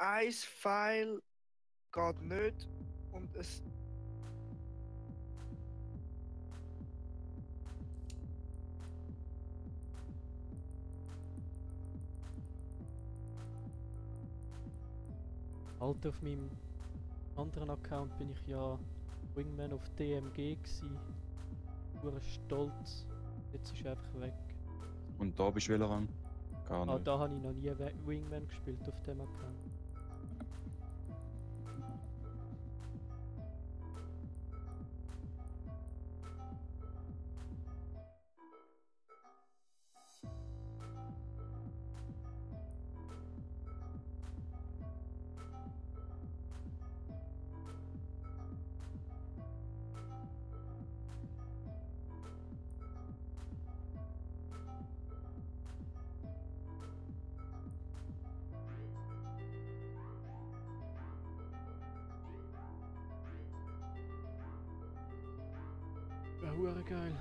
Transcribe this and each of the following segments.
ein Pfeil geht nicht und es. Alter, auf meinem anderen Account bin ich ja Wingman auf DMG gsi. Pure Stolz. Jetzt ist er einfach weg. Und da bist du welcher Rang? Gar Ah, nicht. da habe ich noch nie Wingman gespielt auf dem Account. Ja, hure geil.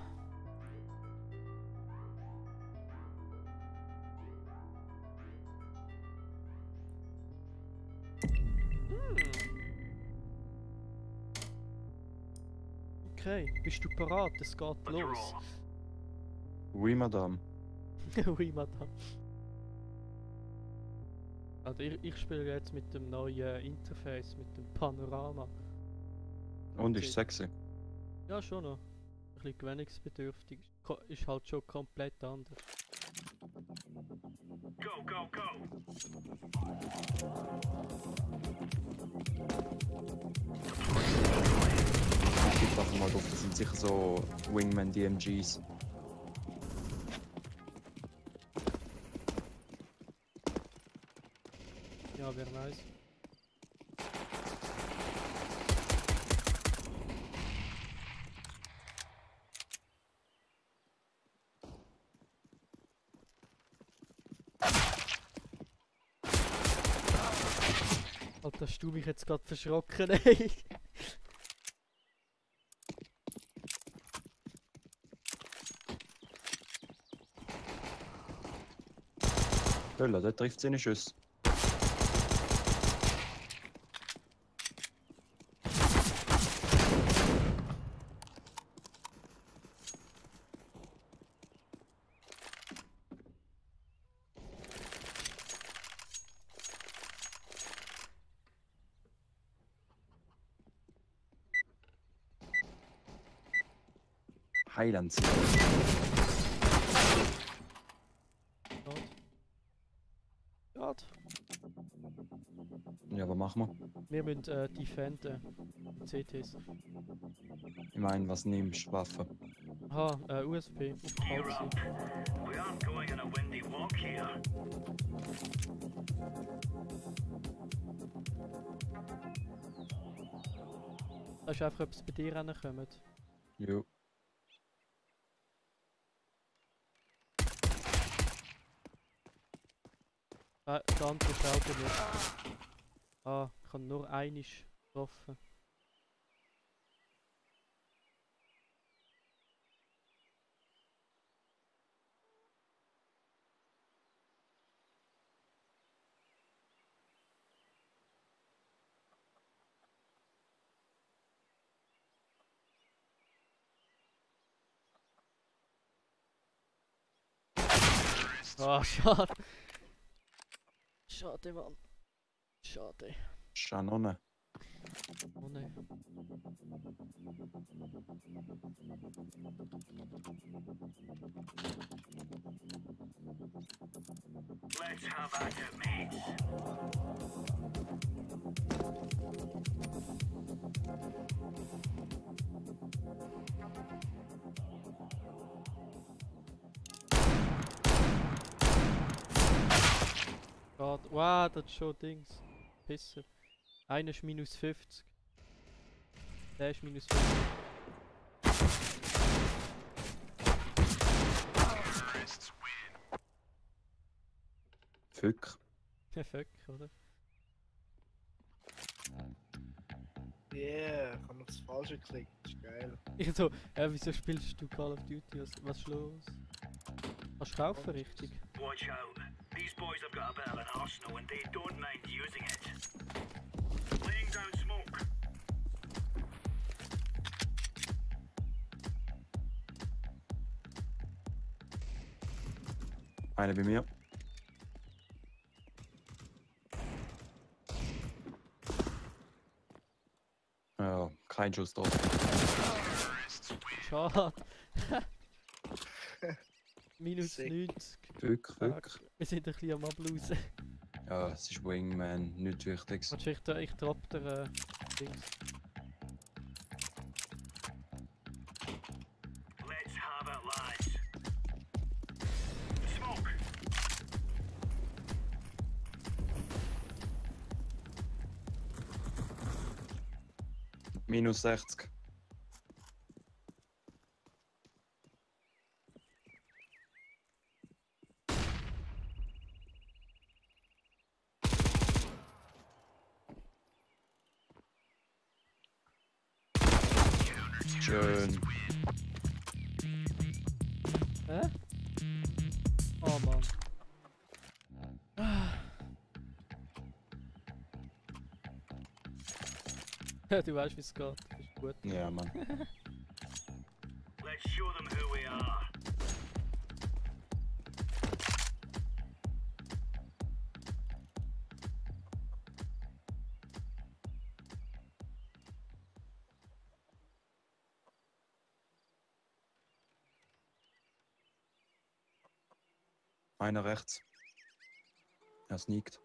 Okay, bist du parat? Es geht los. Oui, Madame. Oui, madame. Also ich spiele jetzt mit dem neuen Interface, mit dem Panorama. Und ist sexy. Ja, schon noch. Ein bisschen gewöhnungsbedürftig. Ist halt schon komplett anders. Go, go, go! Ich gebe einfach mal drauf, das sind sicher so Wingman DMGs. Ja, wer weiß. Alter, hast du mich jetzt gerade verschrocken, ey. Hölle, der trifft seine Schüsse. Highlands. Schade. Ja, was machen wir? Wir müssen defenden. CTs. Ich meine, was nimmst du? Waffe? Aha, USP. Auf Gear Palzi. up. We aren't going on a windy walk here. Da ist einfach etwas bei dir rankommen. Jo. Der andere ist auch bei mir. Ah, ich habe nur einisch getroffen. Ah, schade. Schade, Mann. Schade. Shanone. Oh nein. Let's have at it, mates. Schade. Wow, das ist schon Dings. Pisser. Einer ist minus 50. Der ist minus 50. Fuck. Ja, fuck, oder? Yeah, ich habe auf das Falsche geklickt. Das ist geil. Ich so, wieso spielst du Call of Duty? Was ist los? Hast du kaufen, richtig? Watch out. These boys have got a bit of an arsenal and they don't mind using it. Laying down smoke. Einer bei mir. Ja, kein Schuss drauf. Schade. Minus Sick. 90. Fuck. Wir sind ein bisschen am Ablausen. Ja, es ist Wingman, nichts Wichtiges. Warte, ich droppe der Dings. Let's have it, lads. Smoke. Minus 60. Schön. Hä? Oh Mann. Ja, du weißt, wie es geht. Das ist gut. Ja, Mann. Let's show them who we are. Einer rechts. Er sneakt.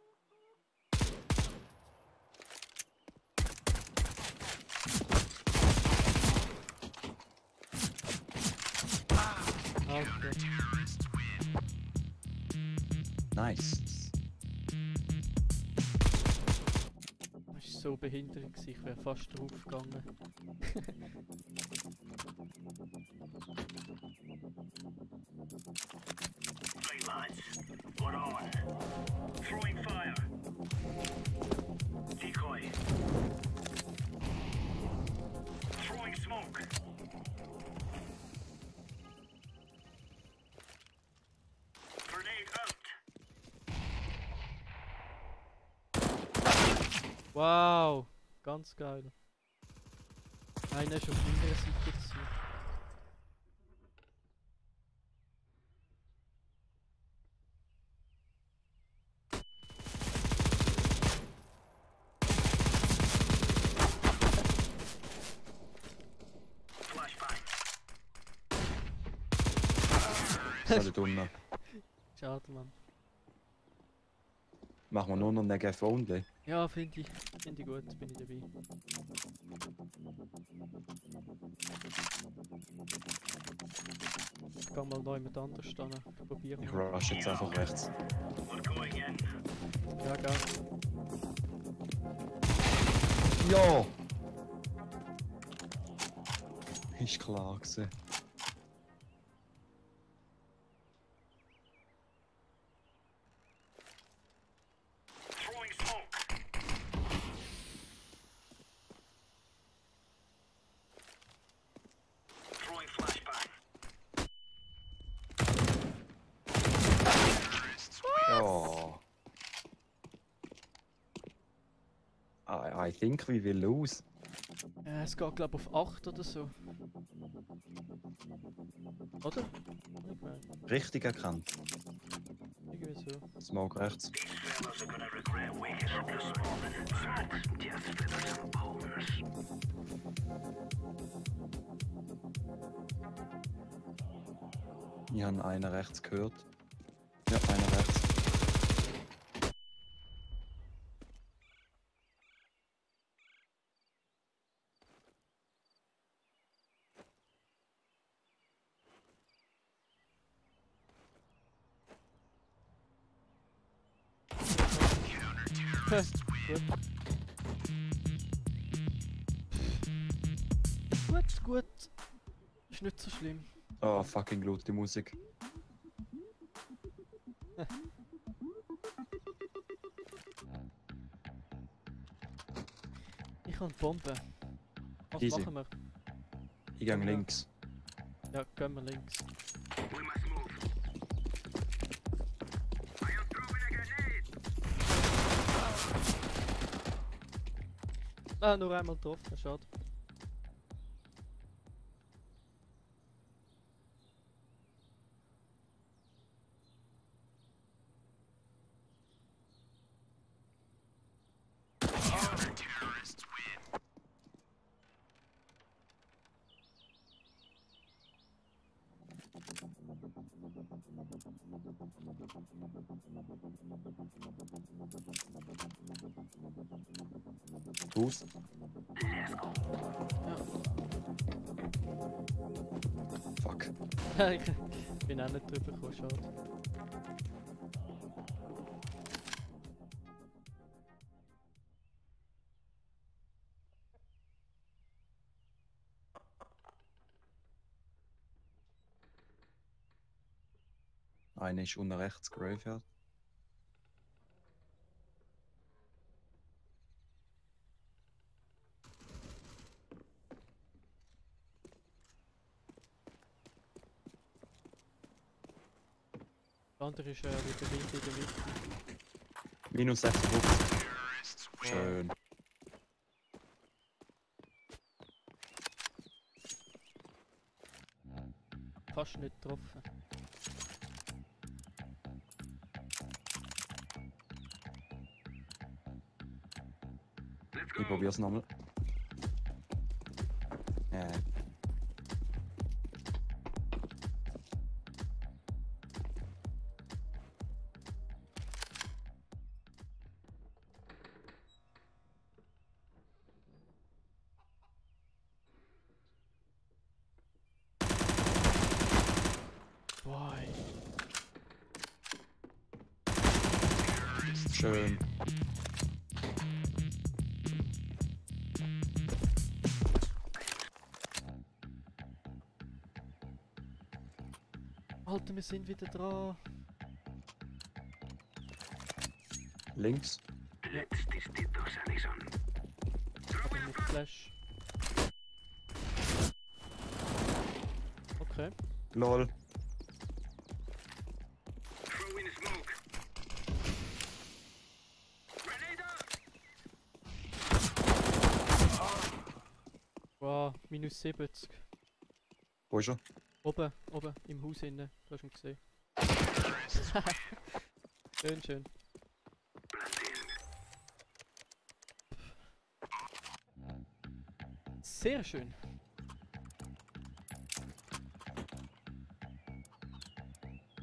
Alter. Nice. Das war so behindert, gewesen, ich wäre fast drauf gegangen. Right, lads. We're on. Throwing fire. Decoy. Throwing smoke. Grenade out. Wow, ganz geil. Einer ist auf meiner Seite gewesen. Flashbang. Das ist unten. Schade, Mann. Machen wir nur noch einen Gef only. Ja, finde ich gut, bin ich dabei. Ich kann mal noch jemand anders stehen. Ich probiere Ich mal. rush jetzt einfach rechts. We're going in. Ja, geil. Ja! Ist klar gewesen. Throwing smoke. Throwing flashbang. Ja. I think we will lose. Es geht glaube ich auf 8 oder so. Oder? Ich meine, Richtig erkannt. irgendwie so. Smoke rechts. These fellas are gonna regret waking up this morning. Smoke. Just for some boulders. Ich habe einen rechts gehört. Ja, einer rechts. Gut. Ist nicht so schlimm. Oh, fucking laute Musik. Ich habe Bombe. Was Easy. machen wir? Ich gehe links. Ja, gehen wir links. We must move. Ah, nur einmal getroffen, schade. Boost. Fuck. Ich bin auch nicht drüber gekommen, schade. Einer ist unten rechts, Graveyard. Der andere ist wieder hinten in der Mitte. Minus 56. Schön. Fast nicht getroffen. Ich probier's nochmal. Boy. Schön. Alter, wir sind wieder dran. Links. Let's distintos, Allison. Aber mit Flash. Okay. Lol. Throw in smoke. Grenade out! Wow, minus 70. Wo ist er? Oben, im Haus innen. Du hast ihn gesehen. Schön, schön. Sehr schön.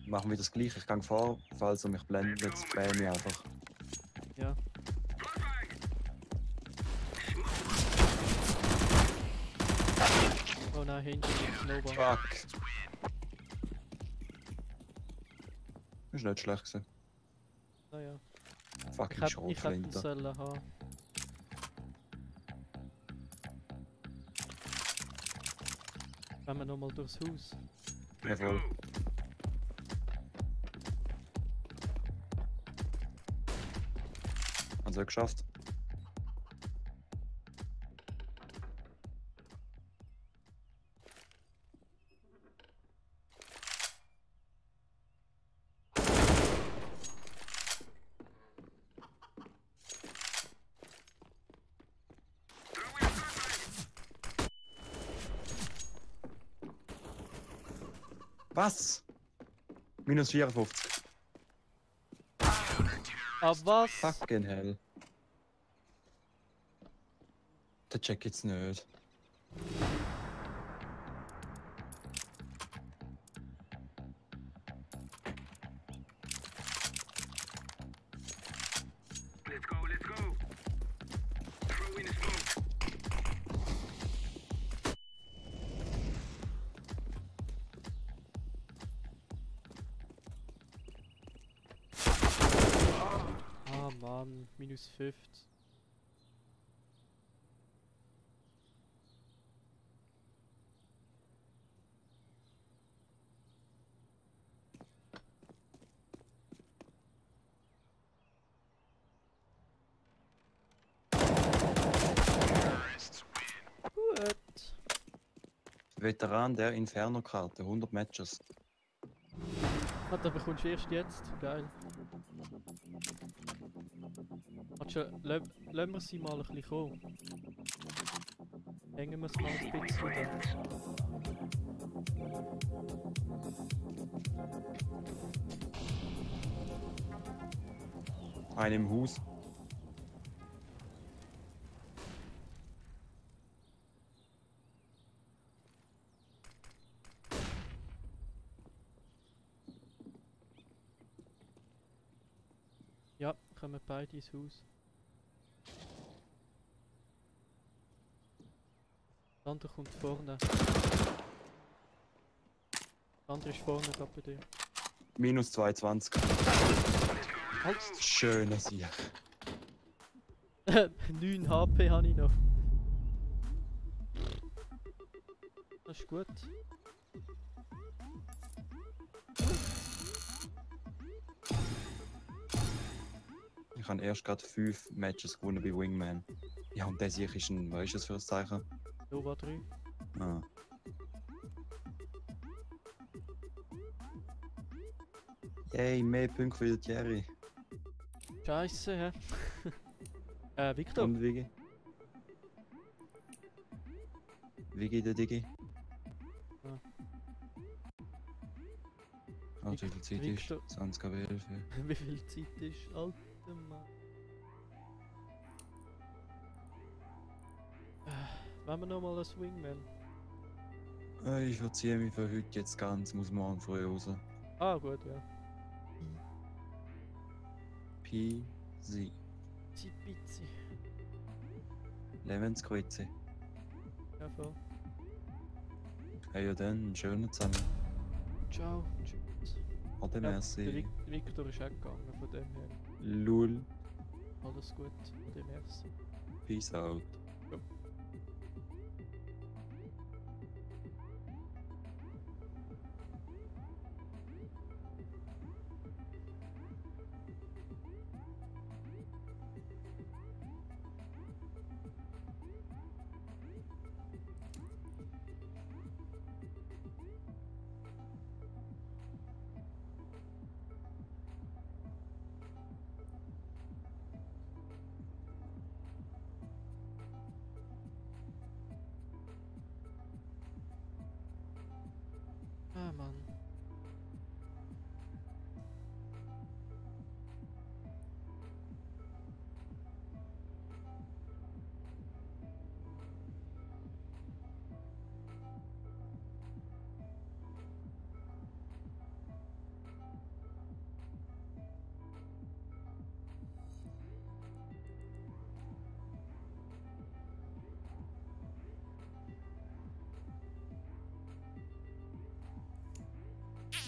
Machen wir das gleiche. Ich gehe vor, falls er mich blendet, spam ich einfach. Ja. Oh nein, hinten ist Snowball. Fuck. Das war nicht schlecht gewesen. Naja. Fucking Ich hätte ihn Schrotflinte. sollen haben. Wenn wir nochmal durchs Haus. Jawohl. Also geschafft. Was? Minus 54. Ah, was? Fucking hell. Der check jetzt nicht. Let's go, let's go. Throw in smoke. Ah Mann, minus 50. Gut. Veteran der Inferno-Karte, 100 Matches. Ah, da bekommst du erst jetzt. Geil. Lassen wir sie mal ein bisschen kommen. Hängen wir es mal ein bisschen da. Einer im Haus. Ja, kommen beide ins Haus. Der andere kommt vorne. Der andere ist vorne gerade bei dir. Minus 22. Halt! Schöner Sieg. 9 HP habe ich noch. Das ist gut. Ich habe erst gerade 5 Matches gewonnen bei Wingman. Ja, und der Sieg ist ein, was ist das für ein Zeichen? Nova 3. Ah. Yay, mehr Punkte für Jerry. Scheiße, hä? Victor. Und Vigi? Vigi der Digi? Ah. Also wie viel Zeit Victor. ist? 20 ab 11. Wie viel Zeit ist? Alter Mann. Wollen wir nochmal ein Wingman? Ich verziehe mich für heute jetzt ganz, muss morgen früh raus. Ah, gut, ja. Peasy. Zipizzi. Lebenskreuz. Ja, voll. Hey, ja dann, einen schönen zusammen. Ciao. Tschüss. Ade, Ja, merci. der Victor ist auch gegangen, von dem her. Lul. Alles gut. Ade, merci. Peace out. Ah, Mann.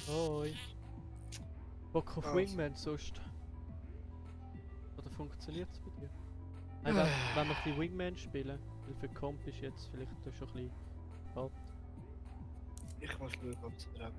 Hoi. Bock auf Also. Wingman sonst? Oder funktioniert es bei dir? Nein, wenn wir ein bisschen Wingman spielen, weil für Comp ist jetzt vielleicht schon ein bisschen bald. Ich muss schauen, ob es drauf.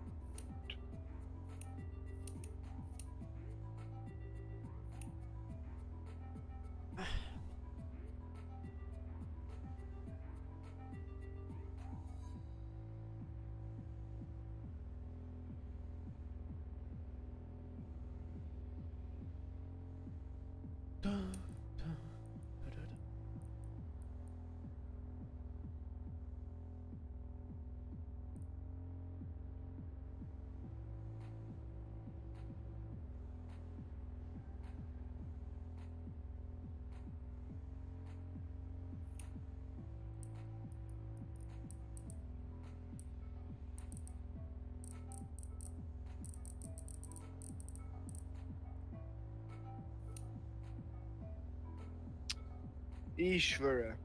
Ich schwöre.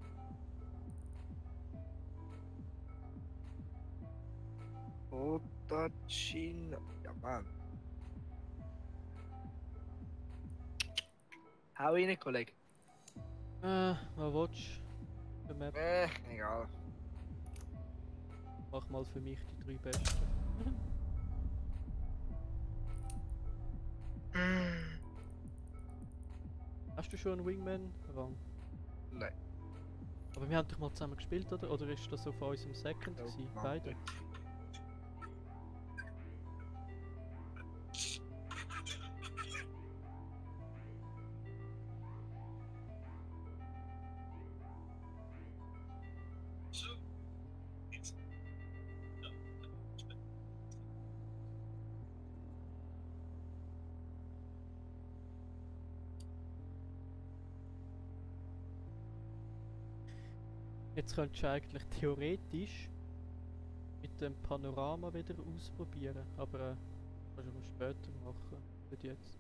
Otachin. Ja, Mann. Hau rein, Kollege. Was willst du? Map. Egal. Mach mal für mich die 3 besten. Hast du schon einen Wingman-Rang? Nein. Aber wir haben doch mal zusammen gespielt, oder? Oder ist das auf unserem Second Ja, gewesen? Mann. Beide? Jetzt könntest du eigentlich theoretisch mit dem Panorama wieder ausprobieren, aber kannst du aber später machen, nicht jetzt.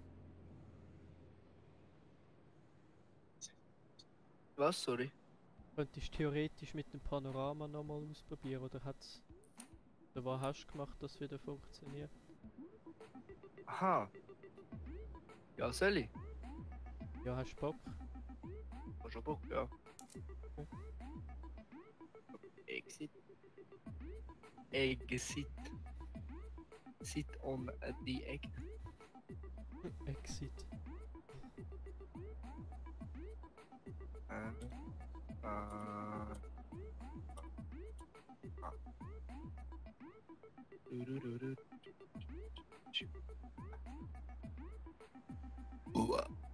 Was, sorry? Könntest theoretisch mit dem Panorama nochmal ausprobieren, oder hat's... Oder was hast du gemacht, dass es wieder funktioniert? Aha. Ja, soll ich? Ja, hast du Bock? Hast schon Bock, ja. Exit. Exit. Sit on the egg. Exit.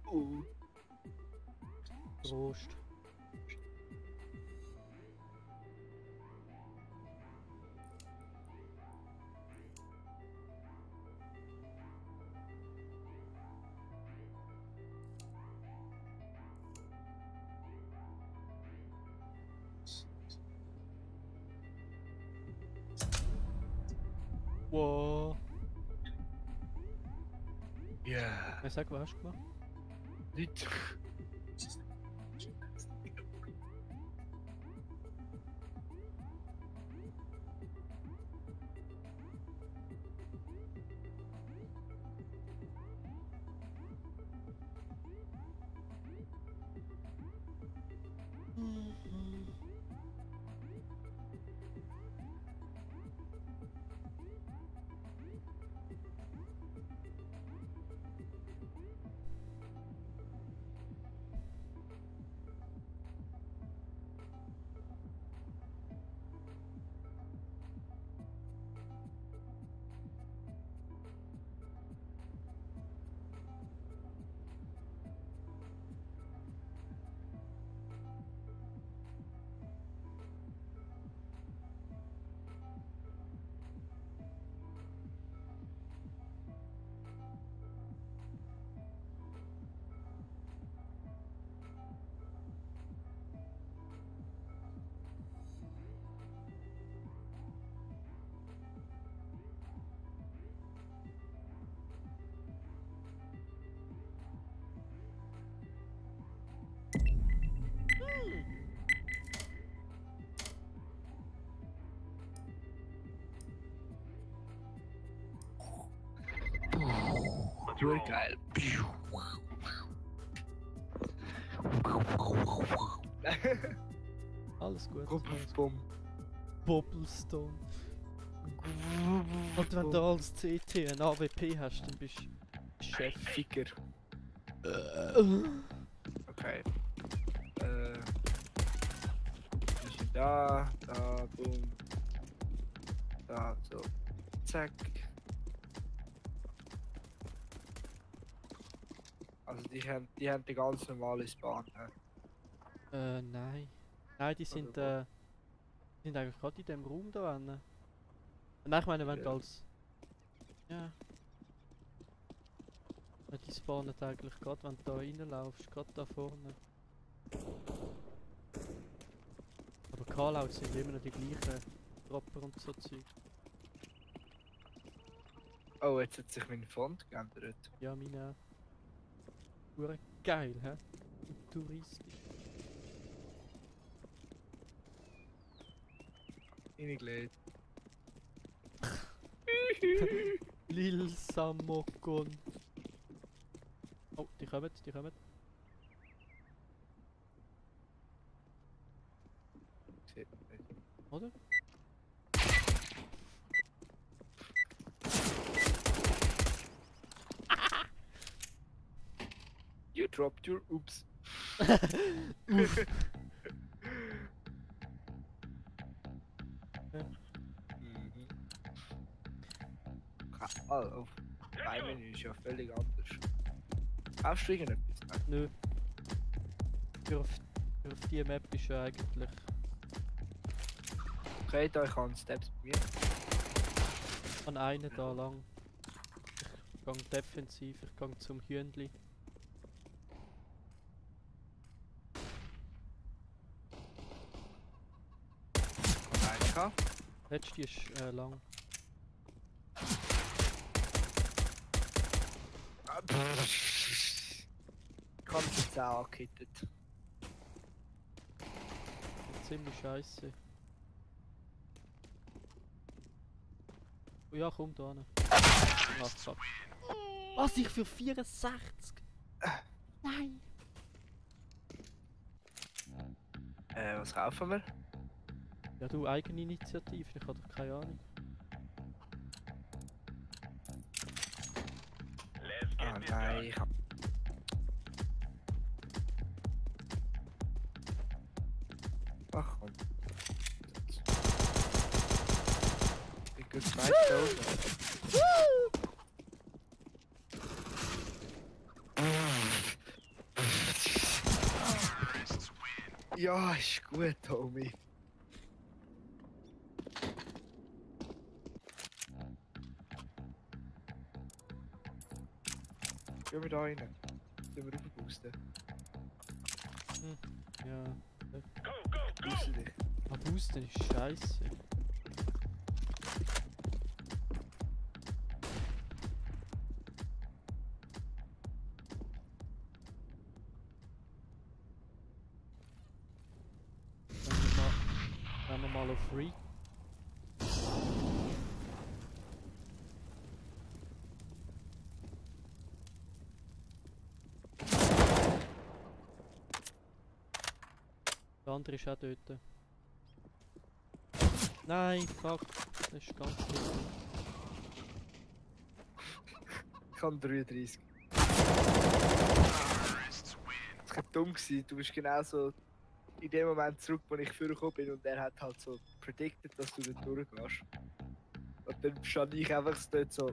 Du. Prost. Wow. Ja. Sag, was hast du gemacht? Nicht. Let's Nur roll. geil. Alles gut. Bumm, Alles gut. bumm. Bobblestone. Und wenn du als CT ein AWP hast, dann bist du Chef. Ficker. Okay. Bisschen da, boom. Da, so. Zack. Also die haben die ganz normale Bahn. Nein. Nein, die sind, Oder sind eigentlich gerade in dem Raum da hinten. Nein, ich meine, wenn du Ja. als... Ja. Ja, die spawnen eigentlich gerade, wenn du da reinlaufst, gerade da vorne. Aber Callouts sind immer noch die gleichen Dropper und so Zeug. Oh, jetzt hat sich mein Font geändert. Ja, meine auch. Hure geil, hä? Und touristisch. Reingelegt. Lil Samokon. Oh, die kommen, die kommen. Sieht man nicht. Oder? You dropped your oops. Mhm. Oh, auf Timing ist ja völlig anders. Kaufst du irgendetwas? Nein. Nö. Für auf die Map ist ja eigentlich... Okay, da ich habe Steps bei mir. An einen da lang. Ich gang defensiv, ich gang zum Hühnli. AK. Letzte ist lang. Ich hab jetzt auch angehittet. Ziemlich scheiße. Oh ja, komm da hin. Ach, fuck. Was, ich für 64? Nein! Was kaufen wir? Ja, du, Eigeninitiative, ich habe doch keine Ahnung. Ah nein, ich hab... Ach komm. Ich bin zwei Stunden. Ja, ist gut, Tommy. Gehen wir da rein. Sollen wir raufboosten? Ja. Boosten dich. Ah, Boosten ist scheiße. Gehen wir mal auf Free. Der andere ist auch dort. Nein, fuck. Das ist ganz schlimm. Ich kann 33. Das war dumm gewesen. Du bist genau so in dem Moment zurück, wo ich vorgekommen bin und er hat halt so predicted, dass du dort durchgehst. Und dann stand ich einfach so dort so.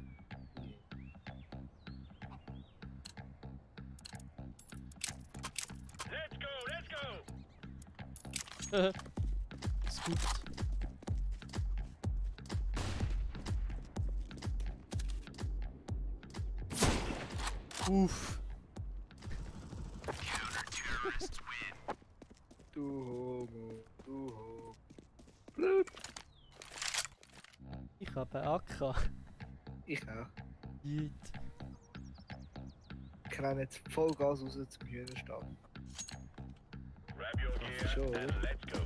Ist gut. Uff. Du Homo, du Homo. Blöd. Ich habe einen AK. Ich auch. Jeet. Ich renne jetzt Vollgas raus zum Hühnerstall. Grab your gear Schon, and oder? let's go.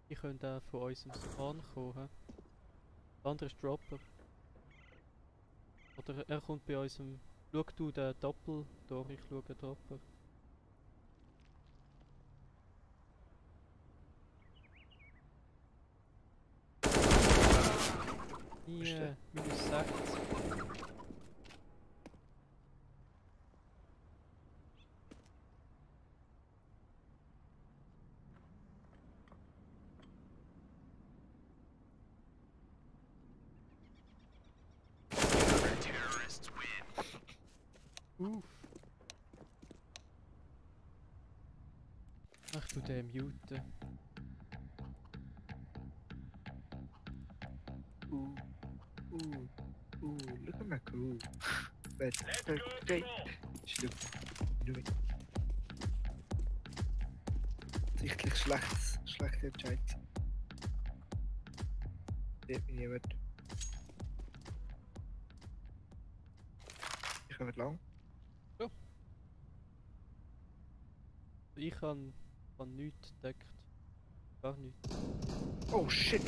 Ich könnte auch von unserem Spawn kommen. He? Der andere ist Dropper. Oder er kommt bei unserem... Schau du den Doppel durch, ich schaue den Dropper. Yeah, minus 60. Uff. Ach du den muten. Look at my crew. But, Let's go, okay. people. Sichtlich schlechte Entscheidung. Sieht mich niemand. Ich komme lang. Ich habe nichts entdeckt. Gar nichts. Oh shit!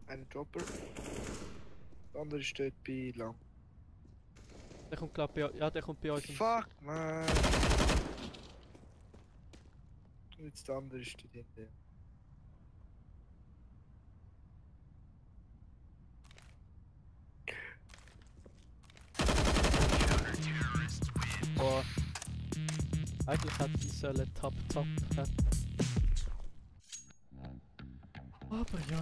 Ein Dropper. Der andere steht bei lang. Der kommt glaub bei... Ja, der kommt bei uns. Fuck man! Und jetzt der andere steht hinter. Boah. Eigentlich hätte ich sollen Tap haben. Aber ja.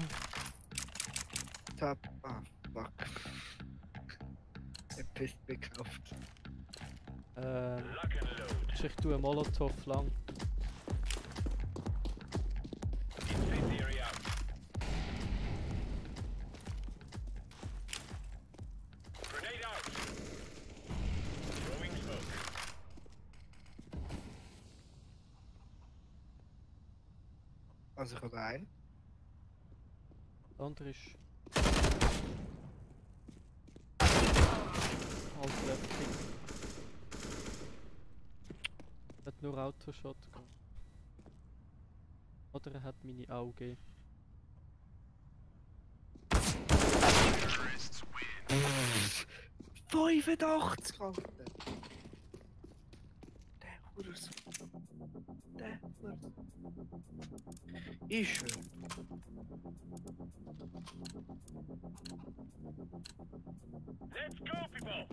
Tap. Ah, fuck. Der Pist gekauft. Lock and load. Ich tue einen Molotov lang. Incendiary out. Grenade out. Throwing smoke. Also ich habe einen. Der andere ist. Alter, Fick. Er hat nur Autoshotgun. Oder er hat meine Augen. 85, Alter! Der Hurus. Der Hurus. Ich schwör. Let's go, people.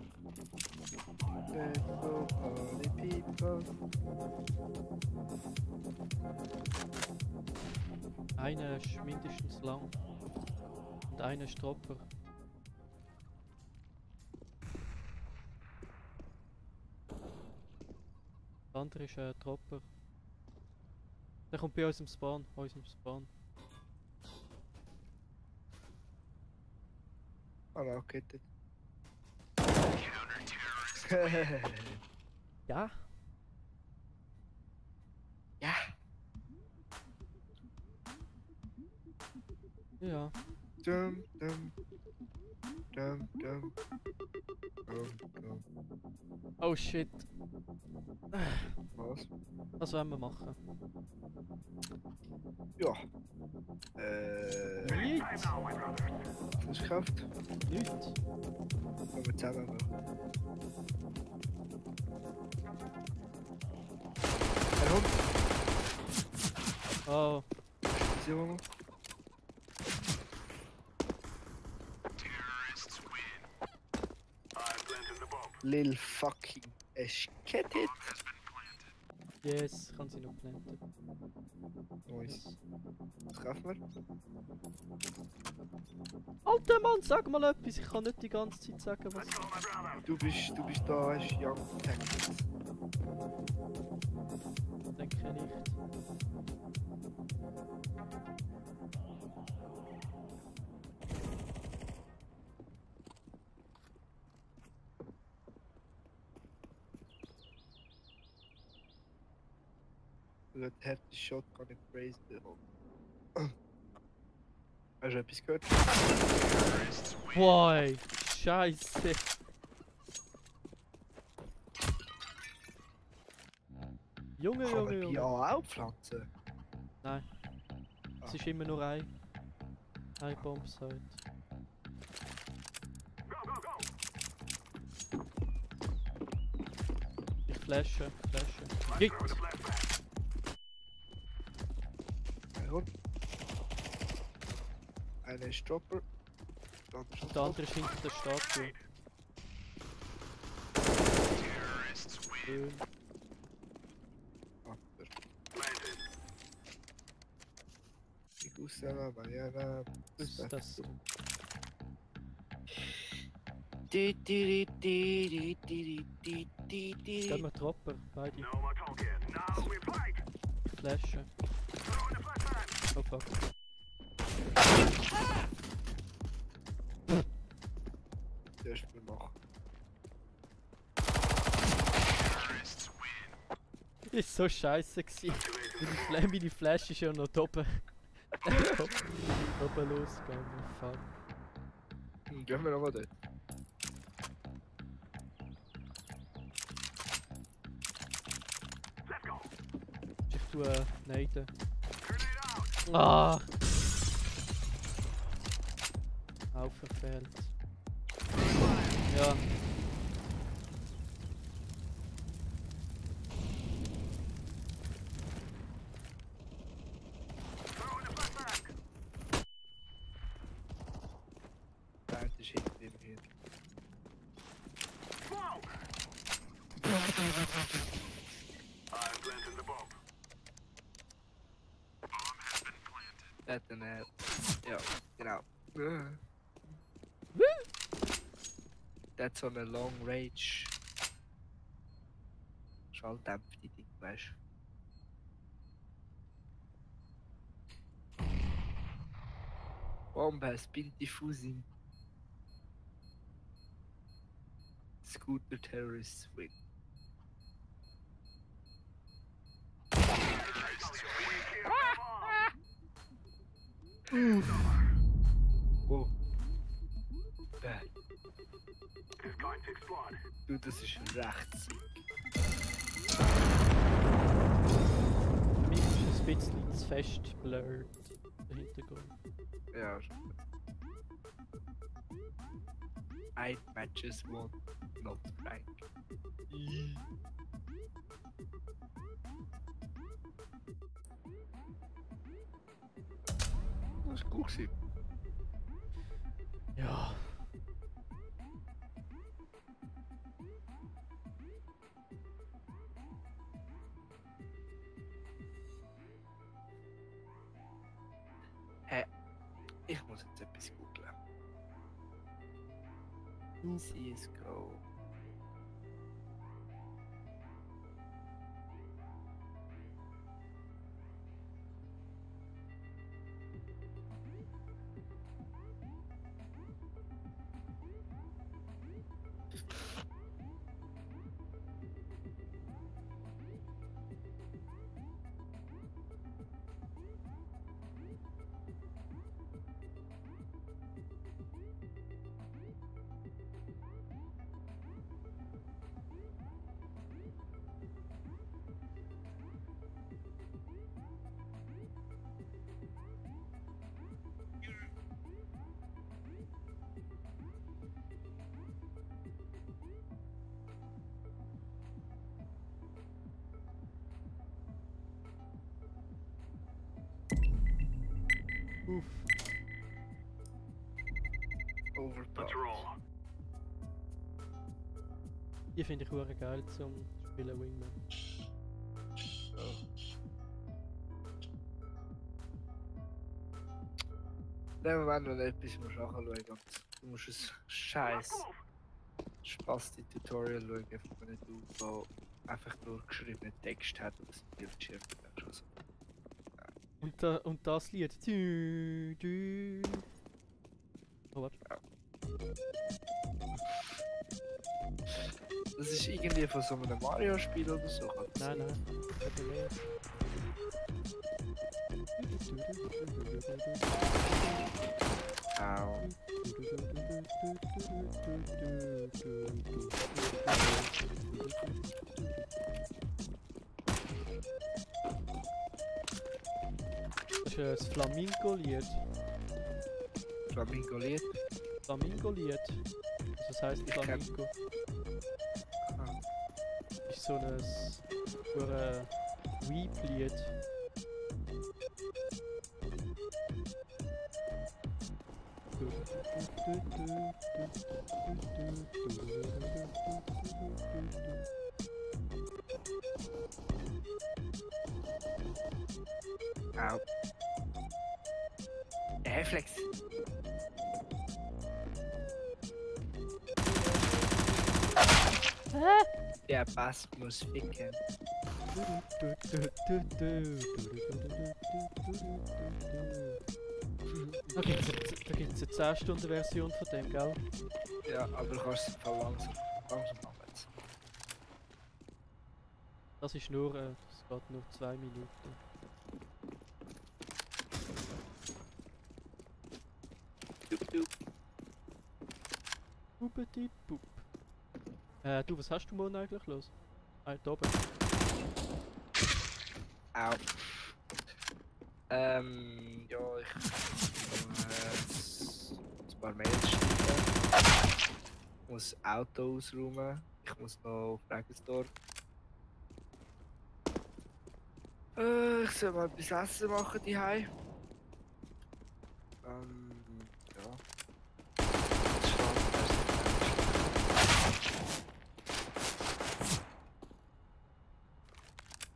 Let's go, party people. Einer ist mindestens lang. Und einer ist Dropper. Der andere ist ein Dropper. Der kommt bei uns im Spawn. Ah, no, okay. Ja? Ja. Ja. Dum, dum. Dum, dum. Dum, dum. Oh shit. Was? Was wollen wir machen? Ja. Nichts. Was gekauft? Nichts. Können wir zusammen machen. Ein Hund. Oh. Sehen wir mal. I'm planting the bomb. Lil fucking Esketit. Yes, kann sie noch planten. Nice. Was kaufen wir? Alter Mann, sag mal etwas. Ich kann nicht die ganze Zeit sagen, was. Du bist da, hast Young Tactics. Denke ich nicht. Du hast härte Shotgun in Praise. Hast du etwas gehört? Boy, Scheiße. Junge, Kann man Junge, bei Junge. A auch pflanzen? Nein. Es ist immer nur ein Bombsite. Ich flashe. Git! Ein Hund. Einer ist Dropper. Der andere ist Der andere ist hinter der Statue. Schön. Achter. Ich wusste Mariana. Was ist das? Gehen wir Dropper, beide. No more talking. Now we fight. Ich flashe. Throwing a flashbang. Oh fuck. Zuerst mal machen. Ist so scheiße gewesen. Meine Flash ist ja noch oben. Oben losgegangen. Fuck. Gehen wir nochmal dort. Let's go. Ich tue Neiden. Grenade out. Ah! Auch verfehlt. Ja. Throwing a flashbang. Nein, das ist hinter ihm hin. Smoke. I'm planting the bomb. Der hat einen, ja, genau. Der hat so eine Long Range Schalldämpfte Ding, weißt du. Bomb has been diffusing. Scooter terrorists win. Oh. Bad. It's going to explode. Du, das ist recht sick. Für mich ist es ein bisschen zu fest blurred, der Hintergrund. Ja, schon. 8 matches won, not rank. Das ist gut gewesen. Ja. Ich muss jetzt etwas googlen. CSGO. Uff. Overpowered. Let's roll. Die finde ich hure geil zum Spielen Wingman. Nehmen wir noch etwas musst du anschauen. Du musst ein scheiß Spasti-Tutorial schauen von einem Dude, der einfach nur geschriebenen Text hat und das Bildschirm schon so. Und das Lied. Dü, dü. Oh, warte. Das ist irgendwie von so einem Mario-Spiel oder so. kann das Nein, sein? nein. Warte mehr. Au. Das ist ein Flamingo-Lied. Flamingo-Lied. Flamingo-Lied. Also das heisst Ich kenn- Flamingo. Ah. Ist so ein Weep-Lied. Au. Reflex. Der Bass muss ficken. Da gibt's eine 10-Stunden-Version von dem, gell? Ja, aber du kannst es voll langsam abwärts. Das ist nur, das geht nur 2 Minuten. Bubidi-bub. Du, was hast du morgen eigentlich los? Ah, da oben. Au. Ja, ich ein paar Mails schreiben. Ich muss Auto ausräumen. Ich muss noch auf Regensdorf. Ich soll mal etwas Essen machen daheim. Ja.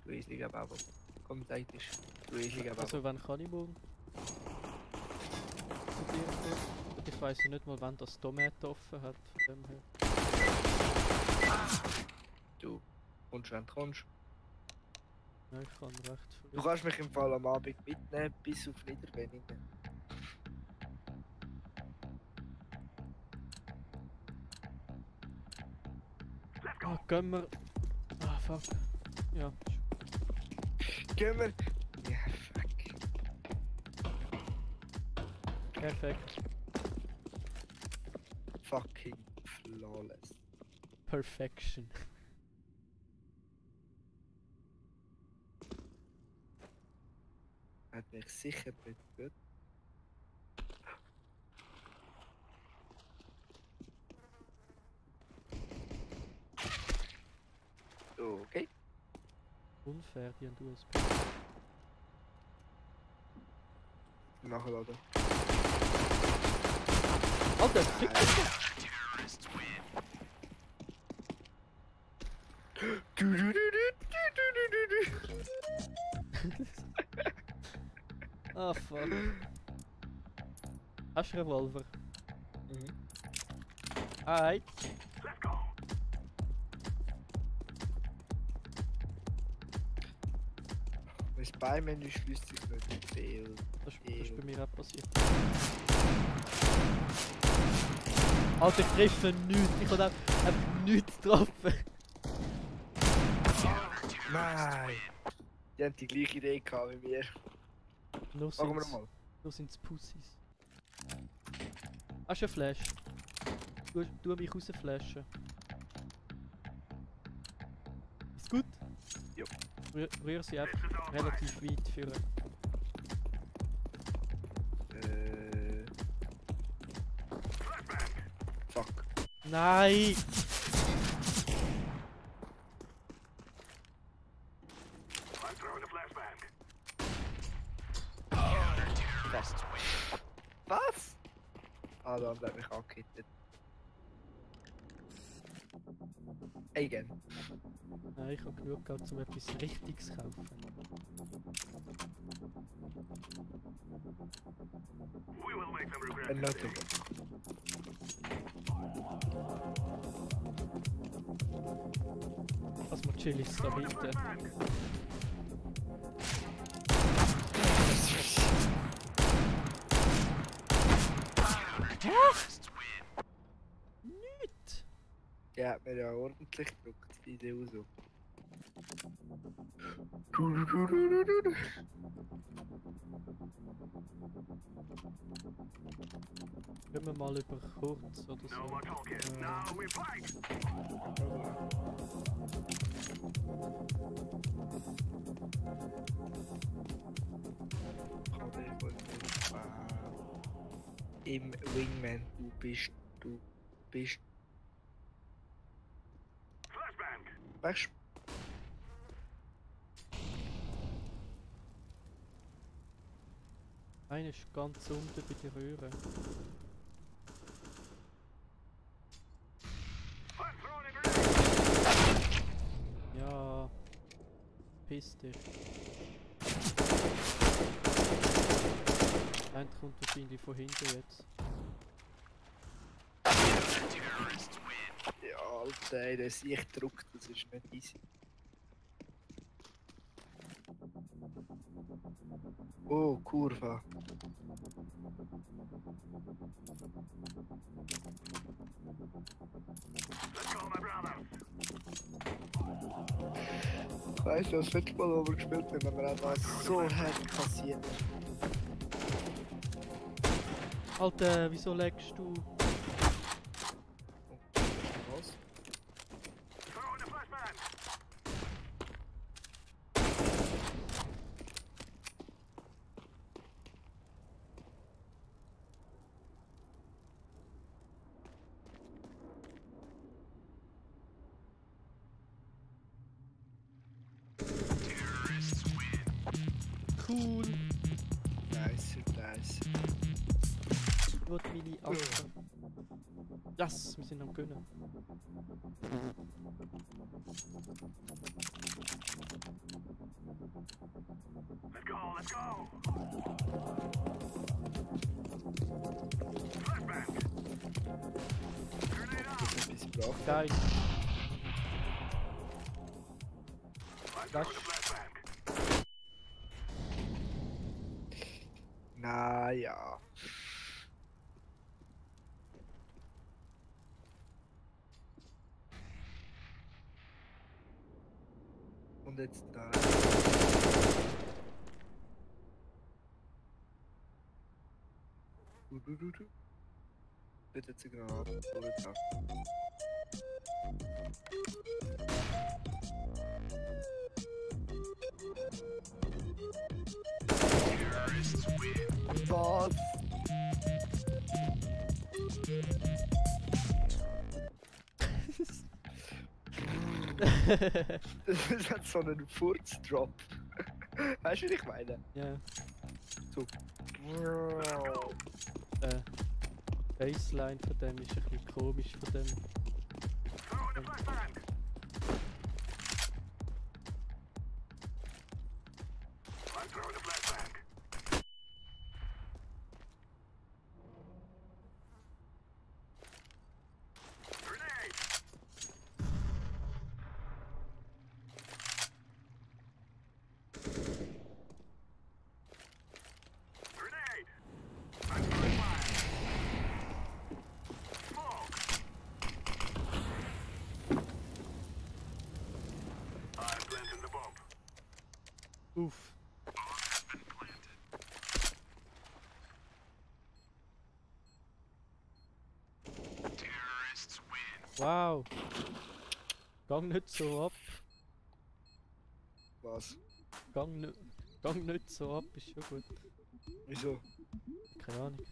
Du riesiger Babo. Komm, zeig dich. Du riesiger Babo. Also, wann kann ich morgen? Zu dir kommen? Ich weiss ja nicht mal, wann das Tomat offen hat, von dem her. Du. Kommst du, wenn du kommst. Ja, ich kann recht Du früh. kannst mich im Fall am Abend mitnehmen, bis auf Niederweningen. Ah, gehen wir. Ah, fuck. Ja, Gehen wir! Ja, fuck. perfekt. Fucking flawless. Perfection. Hat mich sicher nicht gut. Okay. Unfair, die haben USB. Nachladen. Alter, fick dich! Ah, fuck. Hast du Revolver? Alright. Mein Beimenü schließt sich nicht viel. Das ist bei mir auch passiert. Alter, ich treffe nichts. Ich habe einfach nichts getroffen. Nein! Die haben die gleiche Idee gehabt wie wir. Nur Machen wir sind's, mal. nur sind's Pussys. Hast du eine Flash? Tu mich rausflashen. Ist gut? Jo. Rühr sie einfach relativ weit führen. Fuck. Nein! I'm throwing a flashbang. Was? Ah, da hat mich angehittet. Again. Nein, ich habe genug Geld, um etwas Richtiges zu kaufen. We will make them regret Another it. Lass mal Chilis da hinten. Flashbang. Nicht! Der hat mir ja ordentlich gedruckt, die Idee so. Können wir mal über kurz oder No so. more talking. Now we fight. Im Wingman, du bist. Flashbang. Weißt Einer ist ganz unten bei der Röhre. I'm throwing a grenade. Ja. Piss dich. Einer kommt wahrscheinlich von hinten jetzt. ja, Alter, ey, der sich druckt, das ist nicht easy. Oh, Kurva. Let's go, my brother. Ich weiss, das letzte Mal, wo wir gespielt haben, haben wir einfach so hart kassiert. Alter, wieso legst du? Was? Throwing a flashbang. Cool! Nice, nice. Ich will meine Achter. Yes, wir sind am Gönnen. Let's go, let's go. Flashbang. Grenade out. Das ist etwas gebracht. Geil. Flash. Naja. Und jetzt da. Du. Wird jetzt genau ab. Was? Das hat so einen Furz-Drop. Weißt du, was ich meine? Ja, So. Baseline von dem ist ein bisschen komisch von dem. Uff. Wow. Gang nicht so ab. Was? Gang nicht so ab, ist schon gut. Wieso? Keine Ahnung.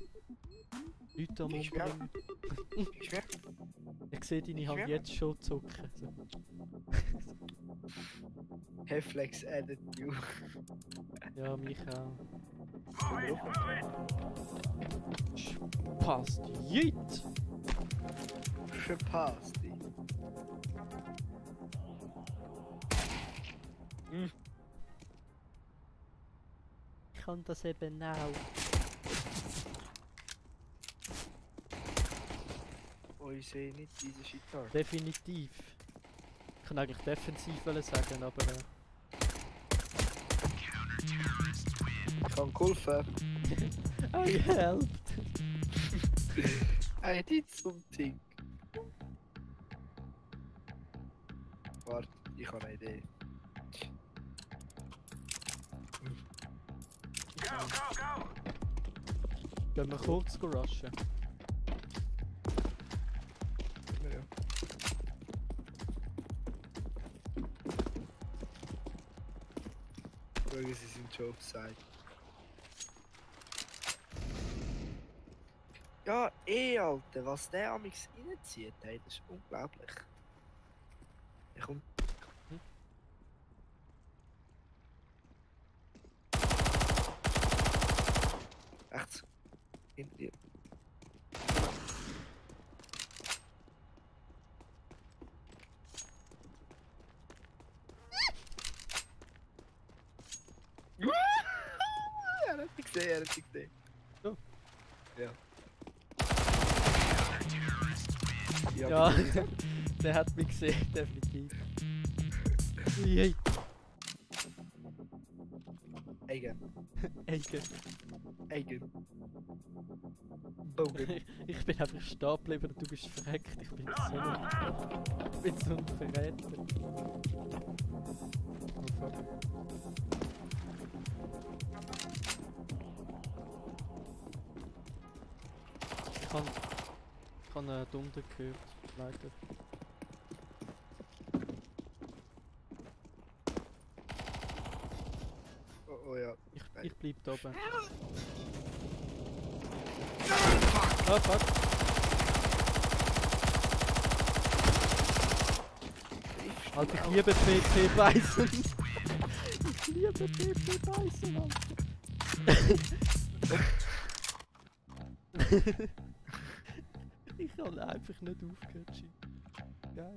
Leute am Ich merk- Umbringen. Ich merk, Ich sehe deine Hand merk- jetzt schon zucken. So. Heflex added you. Ja, mich auch. Passt. Jeet! Verpasst die. Ich kann das eben auch. Oh, ich sehe nicht diese Shit-Tar. Definitiv. Ich kann eigentlich defensiv sagen, aber Ich kann geholfen. I helped! I did something. Warte, ich habe eine Idee. Gehen wir kurz rushen. Ja. Schauen, sie sind schon offside. Ja, Alter, was der amix reinzieht, hey, das ist unglaublich. Er kommt. Rechts. Hinter dir. Er hat mich gesehen, er hat mich gesehen. So. Ja. Ja, der hat mich gesehen, definitiv. Jeet! Eigen. Eigen. Bogen. Ich bin einfach stehen geblieben und du bist verreckt. Ich bin so ein Verräter. Oh fuck. Ich habe einen Dunder gehört, leider. Oh ja. Ich bleib da oben. Oh fuck! Alter, ich liebe PP Bison! Ich liebe PP Bison, Alter! Ich habe einfach nicht aufgehört, shit. Geil.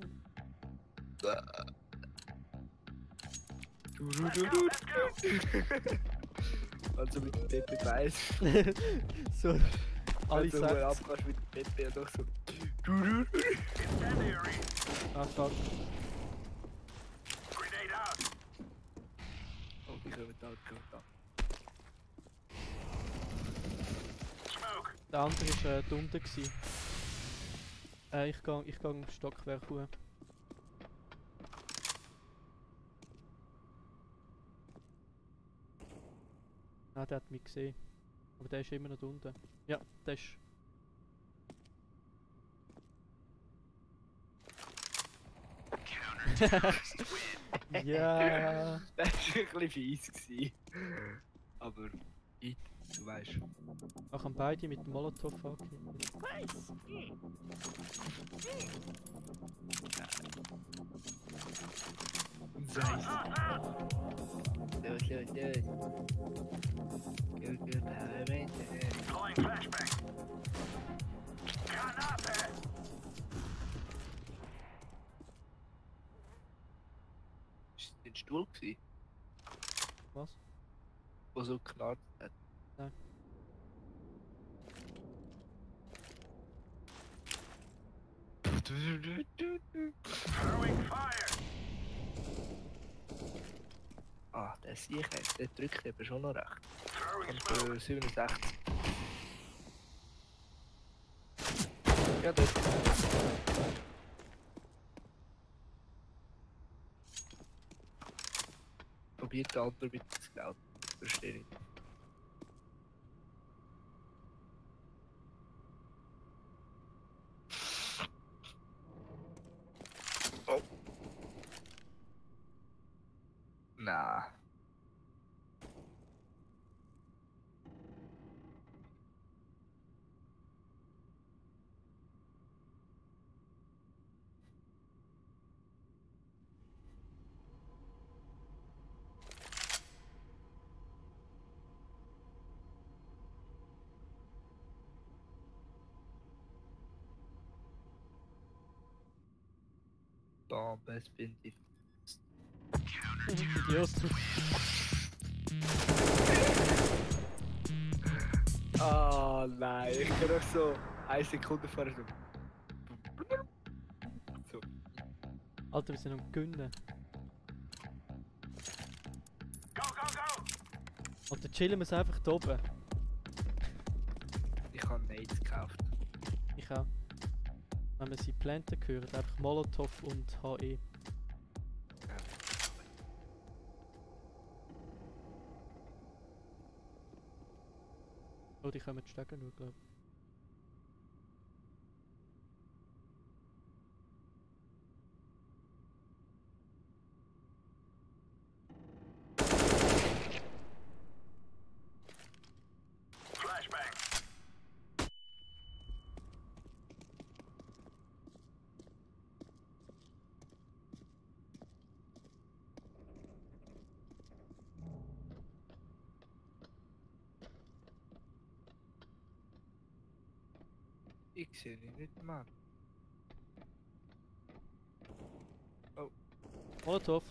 Also mit dem Pepe weiß. So, alle Also wo er 60. abgehst mit dem Pepe und doch so. Ah fuck. Ich komme da. Smoke. Der andere war unten. Gewesen. Ich geh im Stockwerk hoch. Ah, der hat mich gesehen. Aber der ist immer noch da unten. Ja, der ist... Ja. Das war ein bisschen fies. Gewesen. Aber, du weißt. Ach, haben beide mit dem Molotov angehittet. Good, Deploying flashbang. Granate. Ist das ein Stuhl gewesen, Was? der so geknarrt hat? Nein. Throwing fire. Ah, der Sieg, der drückt eben schon noch recht. Throwing Und smoke. für 67. Ja, dort. Probiert der andere mit dem Scout. Verstehe ich. Oh. Na. Bon, das bin ich. Idiot. Ah nein, ich kann doch so 1 Sekunde vorher so. So. Alter, wir sind am Gönnen. Go, go, go. Alter, chillen wir es einfach da oben. Ich habe Nades gekauft. Ich auch. Wenn wir sie planten hören, einfach Molotov und HE. Oh, die kommen stecken nur, glaub ich. Flashbang. Ich sehe ihn nicht, Mann. Molotov.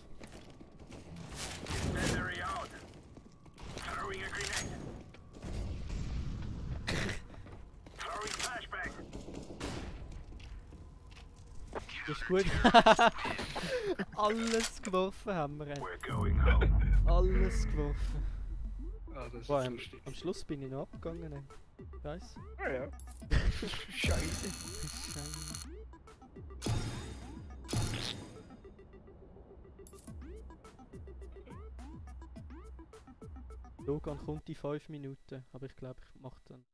Incendiary out. Throwing a grenade. Throwing flashbang. Das ist gut. Alles geworfen haben wir. We're going home. Alles geworfen. Ah, das ist Boah, am lustig. Schluss bin ich noch abgegangen. Ey. Scheiße. Ja, ja. Scheiße. Logan kommt in 5 Minuten, aber ich glaube, ich mache dann.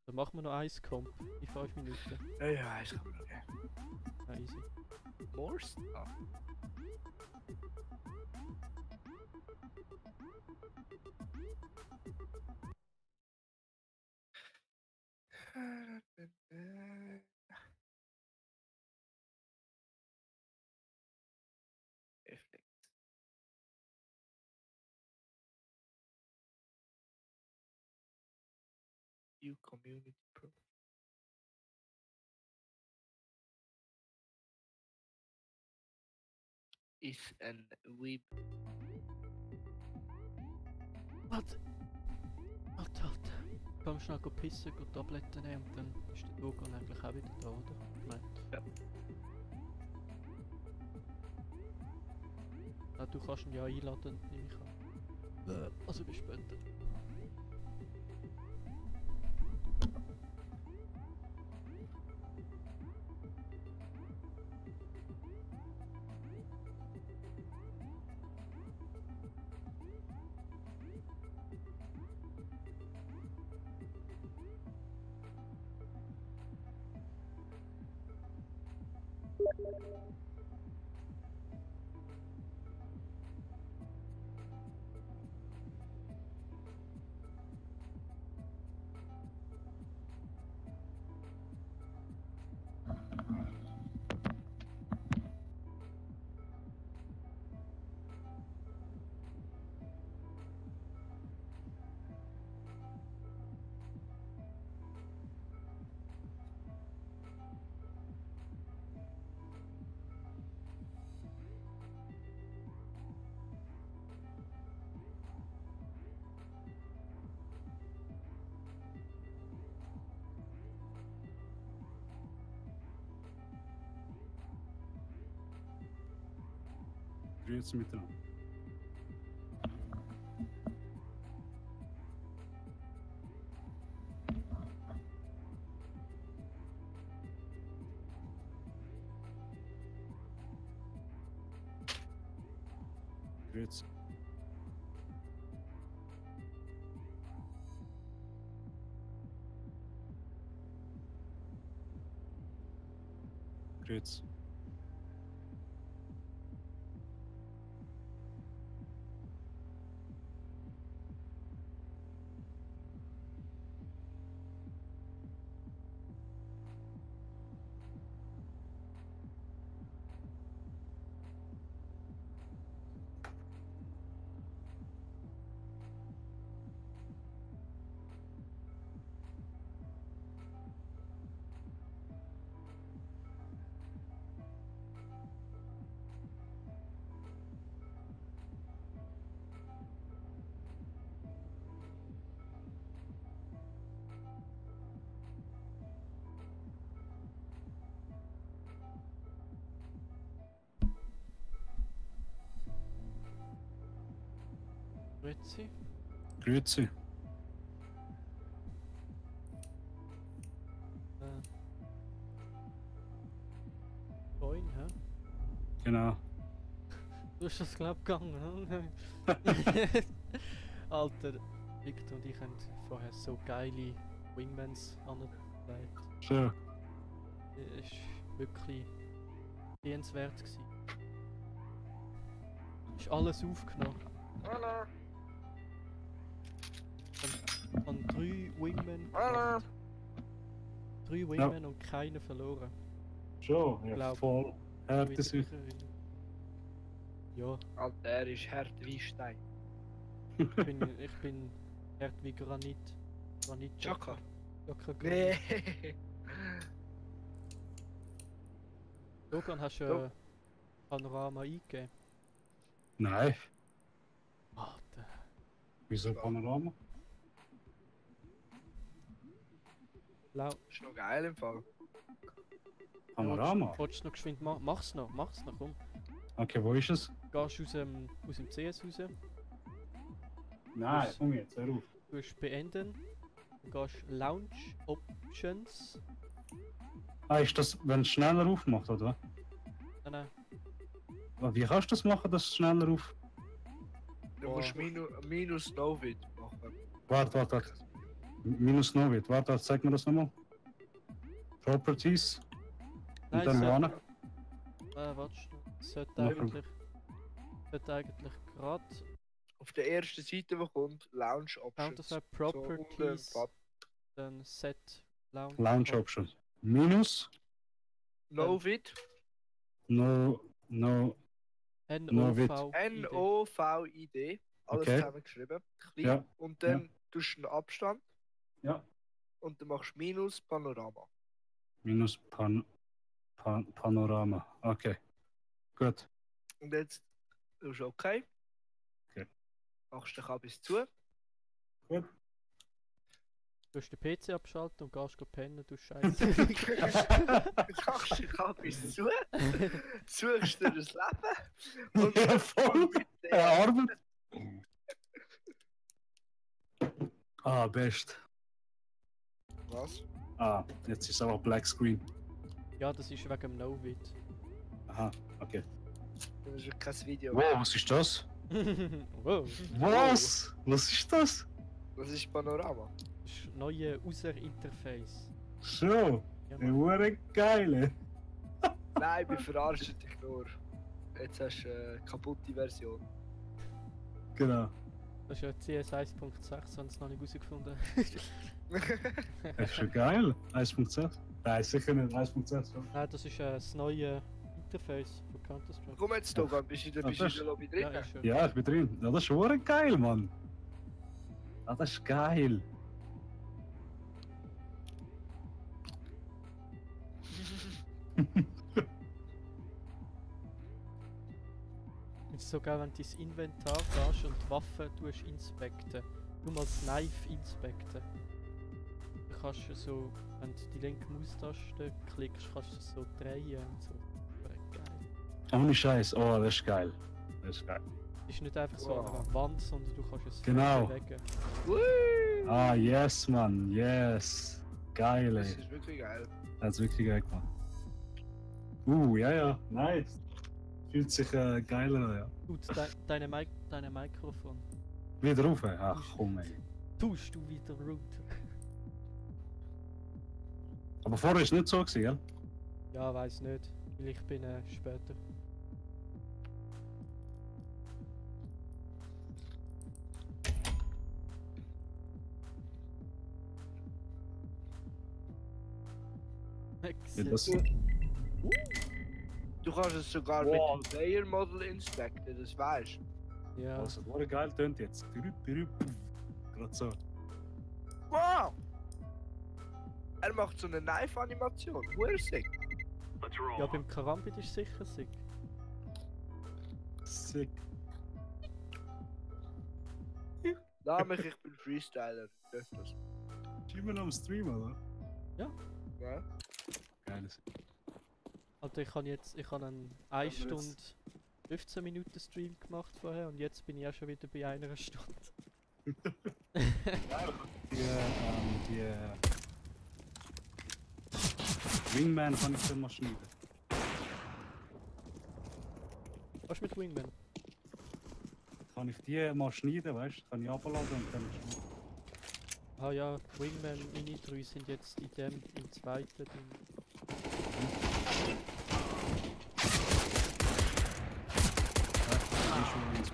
Dann machen wir noch eins Comp in 5 Minuten. Ja, ja, ist gut. Okay. Ja, easy. Morse? Ah. Reflex. You community pro. Ist ein Web. Warte! Alter, Alter. Ich kann schnell pissen, Tabletten nehmen und dann ist der Logan eigentlich auch wieder da, oder? Ich meine. Ja. Ah, du kannst ihn ja einladen, nehme ich an. Also bis später. Grüezi miteinander. Grüezi. Grüezi. Grüezi. Grüezi. Moin, hä? Genau. Du hast das glaub gegangen, ne? Alter, Victor und ich haben vorher so geile Wingmans angelegt. Schön. Es war wirklich sehenswert gewesen. Ist alles aufgenommen. Hallo. An 3 Wingmen. Hallo. 3 Wingmen und keinen verloren. Schon, ja, Glaub- voll. Härte sich. Ja, Alter, er ist hart wie Stein. ich bin hart wie Granit. Granit. Chaka. Chaka Granit. Nee. Logan, hast du Jo. Panorama eingegeben? Nein. Alter. Wieso Panorama? Ist noch geil im Fall. Panorama? Wolltest du noch geschwind machen? Mach's noch, komm. Okay, wo ist es? Gehst aus dem CS raus, Nein, Was? komm jetzt, hör auf. du hast beenden, dann gehst Launch Options, Ist das, wenn es schneller aufmacht, oder? nein, Wie kannst du das machen, dass es schneller auf... Du musst minus Novit machen. Warte. Minus Novit. Warte, zeig mir das nochmal. Properties. Und dann sollte- wohnen. warte, sollte Machen. eigentlich gerade Auf der ersten Seite, wo kommt Launch Options. Counterfire So unten Properties, im dann Set Launch, Launch Options. Minus. Novit. No. NOV, N-O-V-I-D. Alles Okay. zusammengeschrieben. Klein. Ja. Und dann tust du einen Abstand. Ja. Und dann machst du minus Panorama. Minus Panorama. Okay. Gut. Und jetzt tust du okay. Okay. Machst den Kabis zu. Gut. du hast den PC abschalten und gehst pennen, du Scheiße. Machst den Kabis zu. Suchst dir das Leben. Und Ja, voll. mit Arbeit. Ah, best. Was? Ah, jetzt ist es aber Black Screen. Ja, das ist wegen dem No-Vid. Aha, okay. Das ist kein Video. Wow, was ist das? Wow, Was? Was ist das? Das ist Panorama. das ist neue User-Interface. So, Ja, eine Mann. hure geile. Nein, wir verarschen dich nur. Jetzt hast du eine kaputte Version. Genau. Das ist ja CS 1.6, haben sie noch nicht herausgefunden. Das ist schon geil. 1.6? Nein, sicher nicht 1.6. Nein, das ist das neue Interface von Counter-Strike. Komm jetzt, Dogan, bist du in der Lobby drin? Ja, ist schon. Ja, ich bin drin. Ja, das ist hure geil, Mann. Ah, das ist geil. Es ist sogar, wenn du ins Inventar gehst und die Waffen inspekten. Du mal das Knife inspekten. Du kannst so, wenn du die linke Maustaste klickst, kannst du es so drehen und so. Geil. Ohne Scheiß. Oh, das ist geil. Das ist geil. Es ist nicht einfach so Wow. an der Wand, sondern du kannst es Genau. bewegen. Woo! Ah, yes, Mann. Yes. Geil, Das ey. ist wirklich geil. Das ist wirklich geil gemacht. Ja, ja. Nice. Fühlt sich geiler an, ja. Gut, deine Mikrofon. Wieder rauf. Ach, komm, ey. Tust du wieder root? Aber vorher war es nicht so, gewesen, gell? Ja, weiß nicht. Weil ich bin später. Ja, das, Du kannst es sogar Wow. mit dem Player Model inspecten, das weißt du. Ja. also, hure geil tönt jetzt. Gerade so. Wow! Er macht so eine Knife-Animation. Where sick? Let's roll. Ja, beim Karambit ist sicher sick. Sick. Name ich bin Freestyler. Darf das? Ist immer noch am Stream, oder? Ja? Geiles. Also ich habe einen 1 Stunde 15 Minuten Stream gemacht vorher und jetzt bin ich auch schon wieder bei einer Stunde. Die Wingman kann ich dann mal schneiden. Was ist mit Wingman? Kann ich die mal schneiden, weißt du? Kann ich abladen und dann schneiden. Ah ja, Wingman Mini 3 sind jetzt in dem, im zweiten Ding. Die schon ins-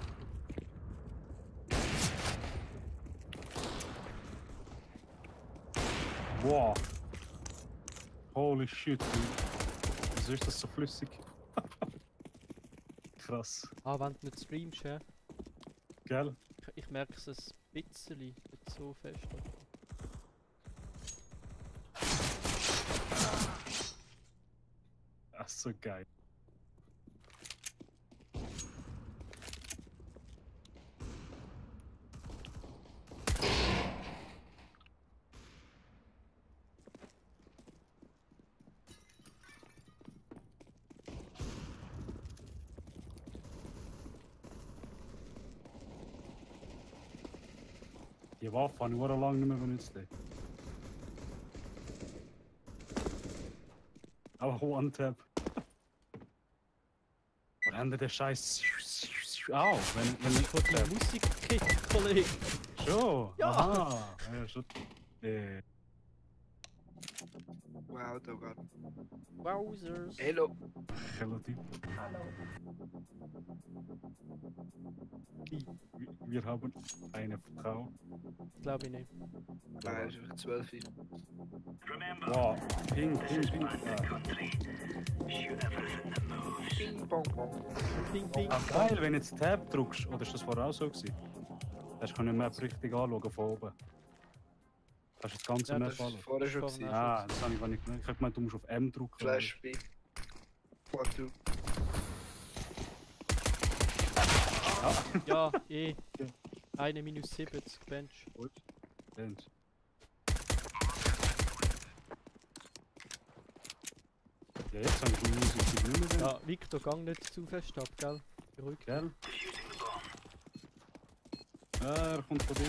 Wow. Holy shit, dude. Wieso ist das so flüssig? Krass. Ah, wenn du nicht streamst, ja? Gell? Ich merke es ein bisschen, nicht so fest. aber- Ach, so geil. Die Waffe habe ich sehr lange nicht mehr benutzt. Ey. Aber One-Tap. Wo haben wir den Scheiß? Au, wenn ich Die One-Tap. Musik-Kick, Kollege! Schon? Ja. Aha. Ja, schon. Wow, Dogan. Wowzers! Hello. Relativ. Wir haben eine Frau. Glaube ich nicht. Nein, ist einfach 12. Remember, Wow, Ping. country. Shoot everything that moves. Ping, pong, pong. Ding, ding! Ah, geil, wenn du jetzt Tab drückst. Oder ist das vorher auch so gewesen? Das kann ich die Map richtig anschauen von oben. Kannst du das ganze Ja, Map Das anschauen? ist vorher schon Vorne. gewesen. Ah, das habe ich gar nicht gemerkt. Ich habe gemeint, du musst auf M drücken. Flash B. One, two. Ja, Eine minus 70, Bench. Bench. Ja, jetzt habe ich die Musik nicht mehr. Ja, Victor, gang nicht zu fest ab, gell? Beruhig dich. Gell? Er kommt von dir.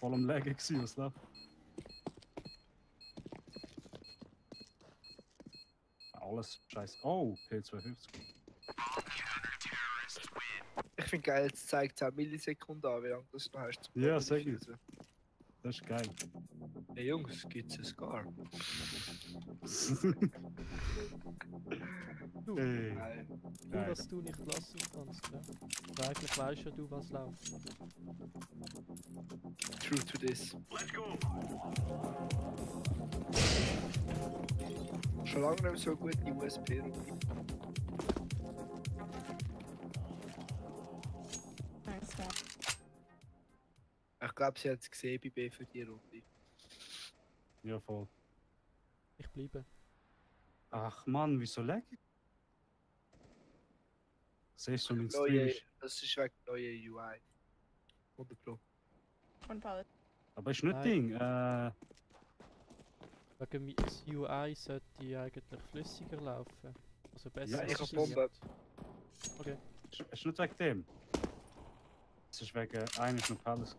voll am Legen gewesen, was läuft? Alles scheiße. Oh, P250. Ich finde geil, es zeigt 10 Millisekunden an, wie lange das noch hast. zum Ja, Probe sag ich. diffusen. Das ist geil. Hey Jungs, gibt's ein Scar? Du, Ey, Nein. du, geil. was du nicht lassen kannst, ja. Aber eigentlich weißt ja du, was läuft. True to this. Let's go. Schon lange nicht mehr so gut die USP. Nice one. Ich glaube, sie hat es gesehen bei B für die Runde. Ja, voll. Ich bleibe. Ach Mann, wieso lag ich? Siehst du, mein Stream Neue, ist... das ist wegen der neuen UI. 100 Pro. One pallet. Aber ist nicht Nein. Ding. Wegen das UI sollte eigentlich flüssiger laufen. Also besser. Ja, ich hab optimiert. Okay. Ist nicht wegen dem. Es ist wegen eines noch Palace.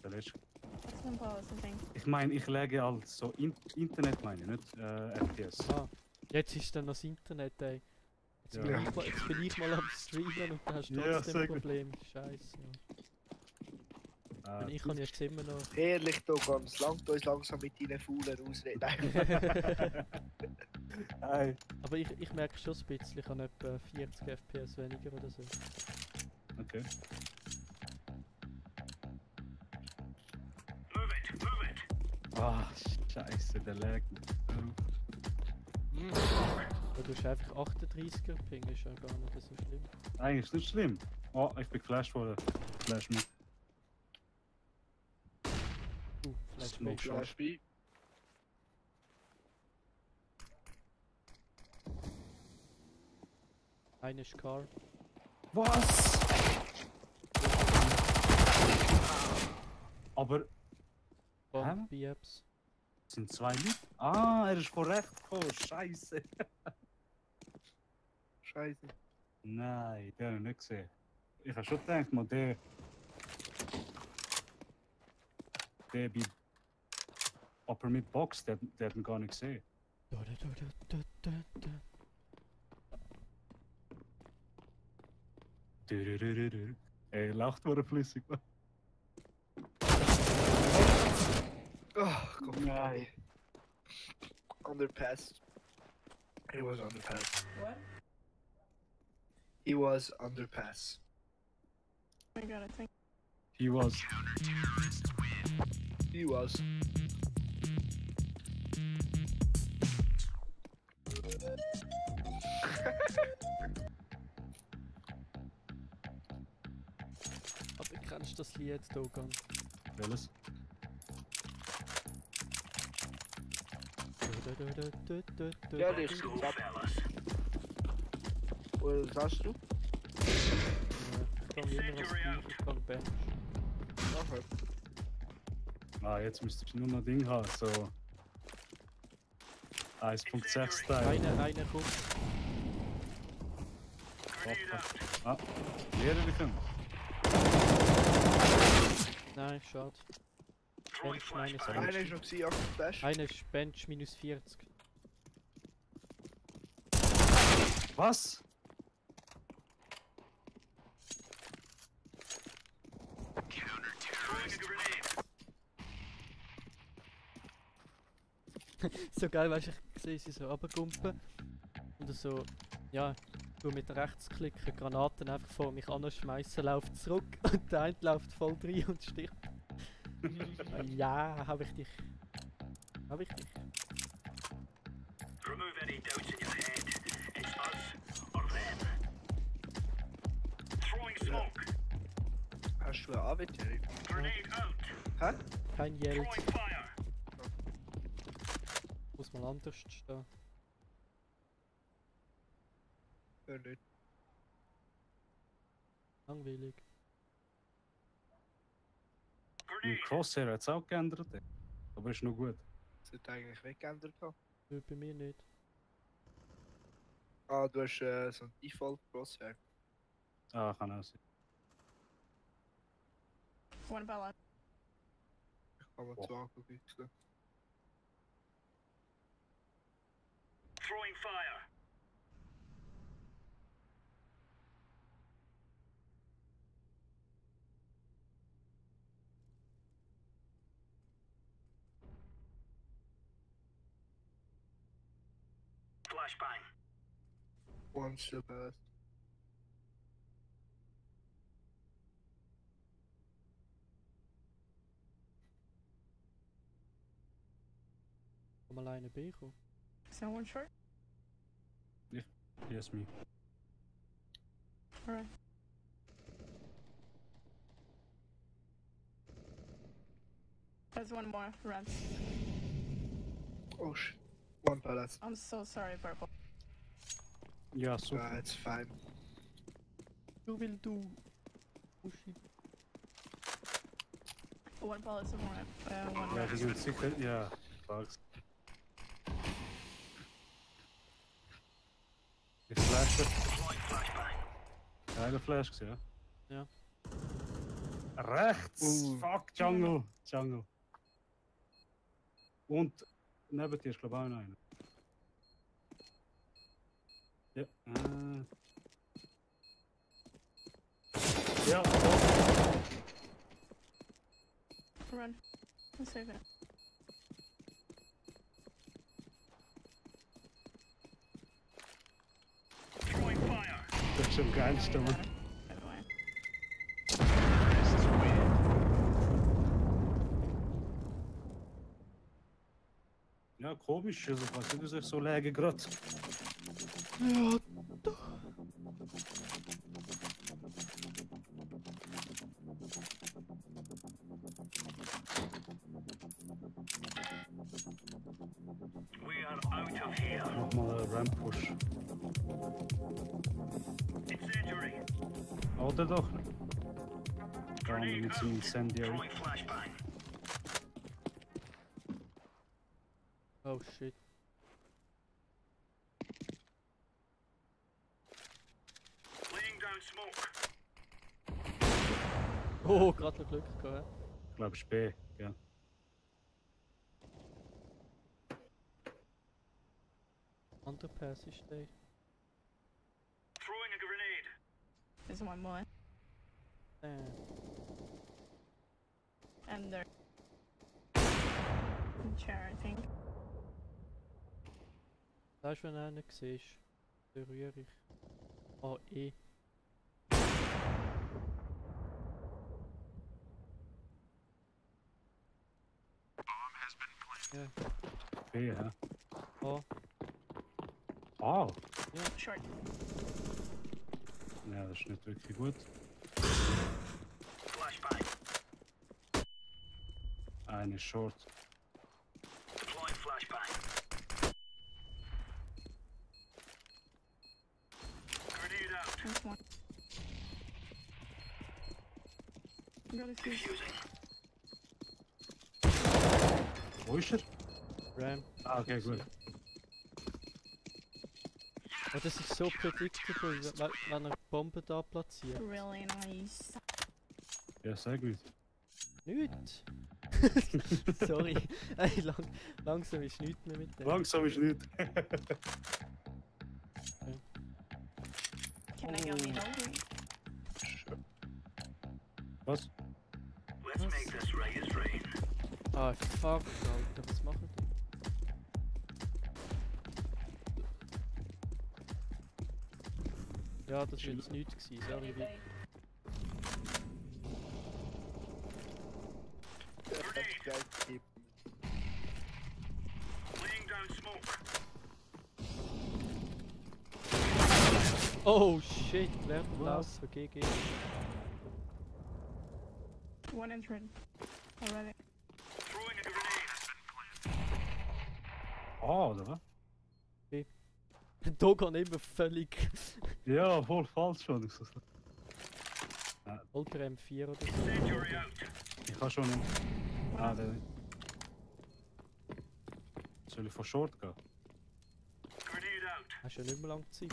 Der letzte. What's one pallet, something? Ich meine, ich lege als so Internet meine, ich, nicht FPS. Ah, jetzt ist dann noch das Internet, ey. Jetzt, Ja. jetzt bin ich mal am Streamen und dann hast du Ja, trotzdem sehr ein gut. Problem. Scheiße. Ja. Und ich kann jetzt immer noch. Ehrlich, Dogans, langt uns langsam mit deinen faulen Ausreden. Hey. Aber ich merke schon ein bisschen, ich habe etwa 40 FPS weniger oder so. Okay. Move it, move it. Ah, scheiße, der lag. Aber du hast einfach 38er Ping, ist ja gar nicht so schlimm. Eigentlich ist nicht schlimm. Oh, ich bin geflasht worden. Flash mit. Vielleicht Smoke später. shot. Flash B. Eine ist Car. Was? Aber Bomb, B-Apps. es sind zwei Leute. Ah, er ist von rechts gekommen. Scheiße. Scheiße. Nein, den habe ich nicht gesehen. Ich habe schon gedacht, mal der. Der bei Upper Mid Box, der hat ihn gar nicht gesehen. Da, da, da, da, da, da. Er lacht wurde flüssig. Oh, Gott. Nein. Underpass. He was underpass. What? He was underpass. Oh my god, I think. He was. He was. Aber kennst du das Lied, Dogan? Welches? Da, da, da, da, da, da, Ja, da, die da. ist Go, gut. fellas. Was hast du? Ich kann immer als Spiel, ich kann Bench. Okay. Ah, jetzt müsstest du nur noch Ding haben, so. 1.6 Teil. Einer kommt. Grenade out. Ah, mehrere kommen. Nein, schade. Throwing Bench minus flashbang. Einer ist noch gewesen, auf dem Flash. Einer ist Bench minus 40. Was? Throwing a grenade. So geil, weißt du, ich sehe sie so runtergumpen. Und so, ja, du mit Rechtsklicken Granaten einfach vor mich anschmeißen, lauft zurück und der eine läuft voll rein und stirbt. Ja, hab ich dich. Hab ich dich. Remove any doubts in your head. It's us or them. Throwing smoke. Hast du eine AW, Jerry? Grenade out. Hä? Kein Yeld, Throwing fire. muss mal anders stehen. Ja, nicht. Langweilig. Mein Grenade. Crosshair hat es auch geändert. Aber ist noch gut. Das hat eigentlich weggeändert. Haben. Nö, bei mir nicht. Ah, du hast so ein Default Crosshair. Ah, kann auch sein. One pallet. Ich kann mal zu angucken. Throwing fire. Flashbang. One still pass. Komm alleine B kommen. Is no one short? Yes, me. Alright. There's one more, Rams. Oh shit. One pallet. I'm so sorry, Purple. Ja, super. Nah, it's fine. Du will du. Oh shit. One pallet, some more. One Ja, Rams. die sind sicher. Ja, frag's. Ich flashe. Deploying flashbang. Keine Flash gesehen, Ja. ja? Rechts! Fuck, Jungle! Jungle. Und neben dir ist, glaube ich, auch noch einer. Ja. Ja, oh. Run. I'm saving it. Throwing fire. Das ist schon geilste, Mann. By the way. Ja, komisch, also was sind das so läge gerade? Ja, We are out of here. Nochmal ein Ramp-Push. Incendiary. Oder doch? Da haben wir mit dem Incendiary. Throwing flashbang. oh shit. Laying down smoke. Oh, gerade noch Glück gehabt. Ich glaube, es ist B, ja. Underpass ist der. Throwing a grenade. There's one more. And there. Chair, I think. Weißt du, wenn einer siehst, berühre ich. Oh, E. Ja, B, ja. A. Ah! Short. Ja, das ist nicht wirklich gut. Flashbang. Eine Short. Deploying flashbang. Grenade out. There's one. Got a few. Defusing. Wo ist er? Ram. Ah, okay, gut. Oh, das ist so predictable, wenn er Bomben da platziert. Really nice. Ja, sehr gut. Nicht. Sorry. Ey, langsam ist nichts mehr mit dem. Langsam ist nicht. Can I go middle? Was? Let's make this rain is rain. Ah, fuck, Alter, was machen die? Ja, das war jetzt nichts gewesen, sorry. That's geil gegeben. Laying down smoke. Oh shit, lernt Laus für GG. One entrance. Already. Throwing a grenade. Ah, oder was? Dogan immer völlig. Ja, voll falsch schon. Volker M4 oder so. Incendiary out. Ich kann schon. Ah, der. Soll ich von Short gehen? Grenade out. Hast ja nicht mehr lange Zeit.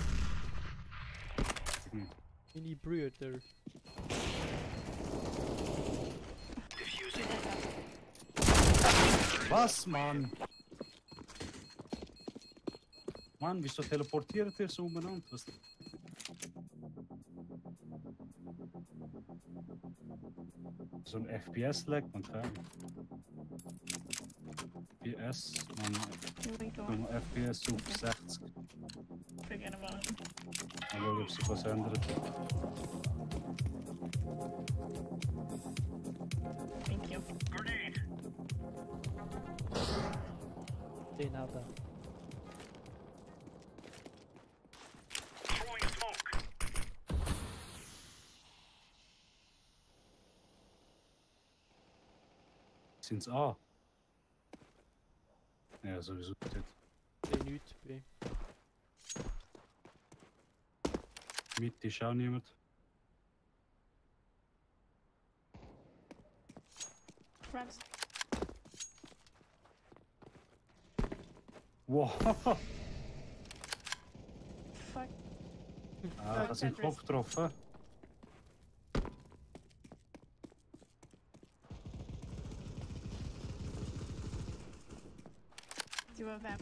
Hm. Meine Brüder. Was, Mann? Mann, wieso teleportiert ihr so umeinander? Was? So ein FPS-Lag, man kann. FPS, man. Really So don't ein FPS auf 60. forget about it. Mal schauen, ob sich was ändert. Thank you. Grenade. Den auch da. Throwing smoke. Sind's A? Ja, sowieso nicht. Den nichts B. Mitte ist auch niemand. Rats. Wow! Fuck. Ah, da sind Kopf getroffen. Two of them.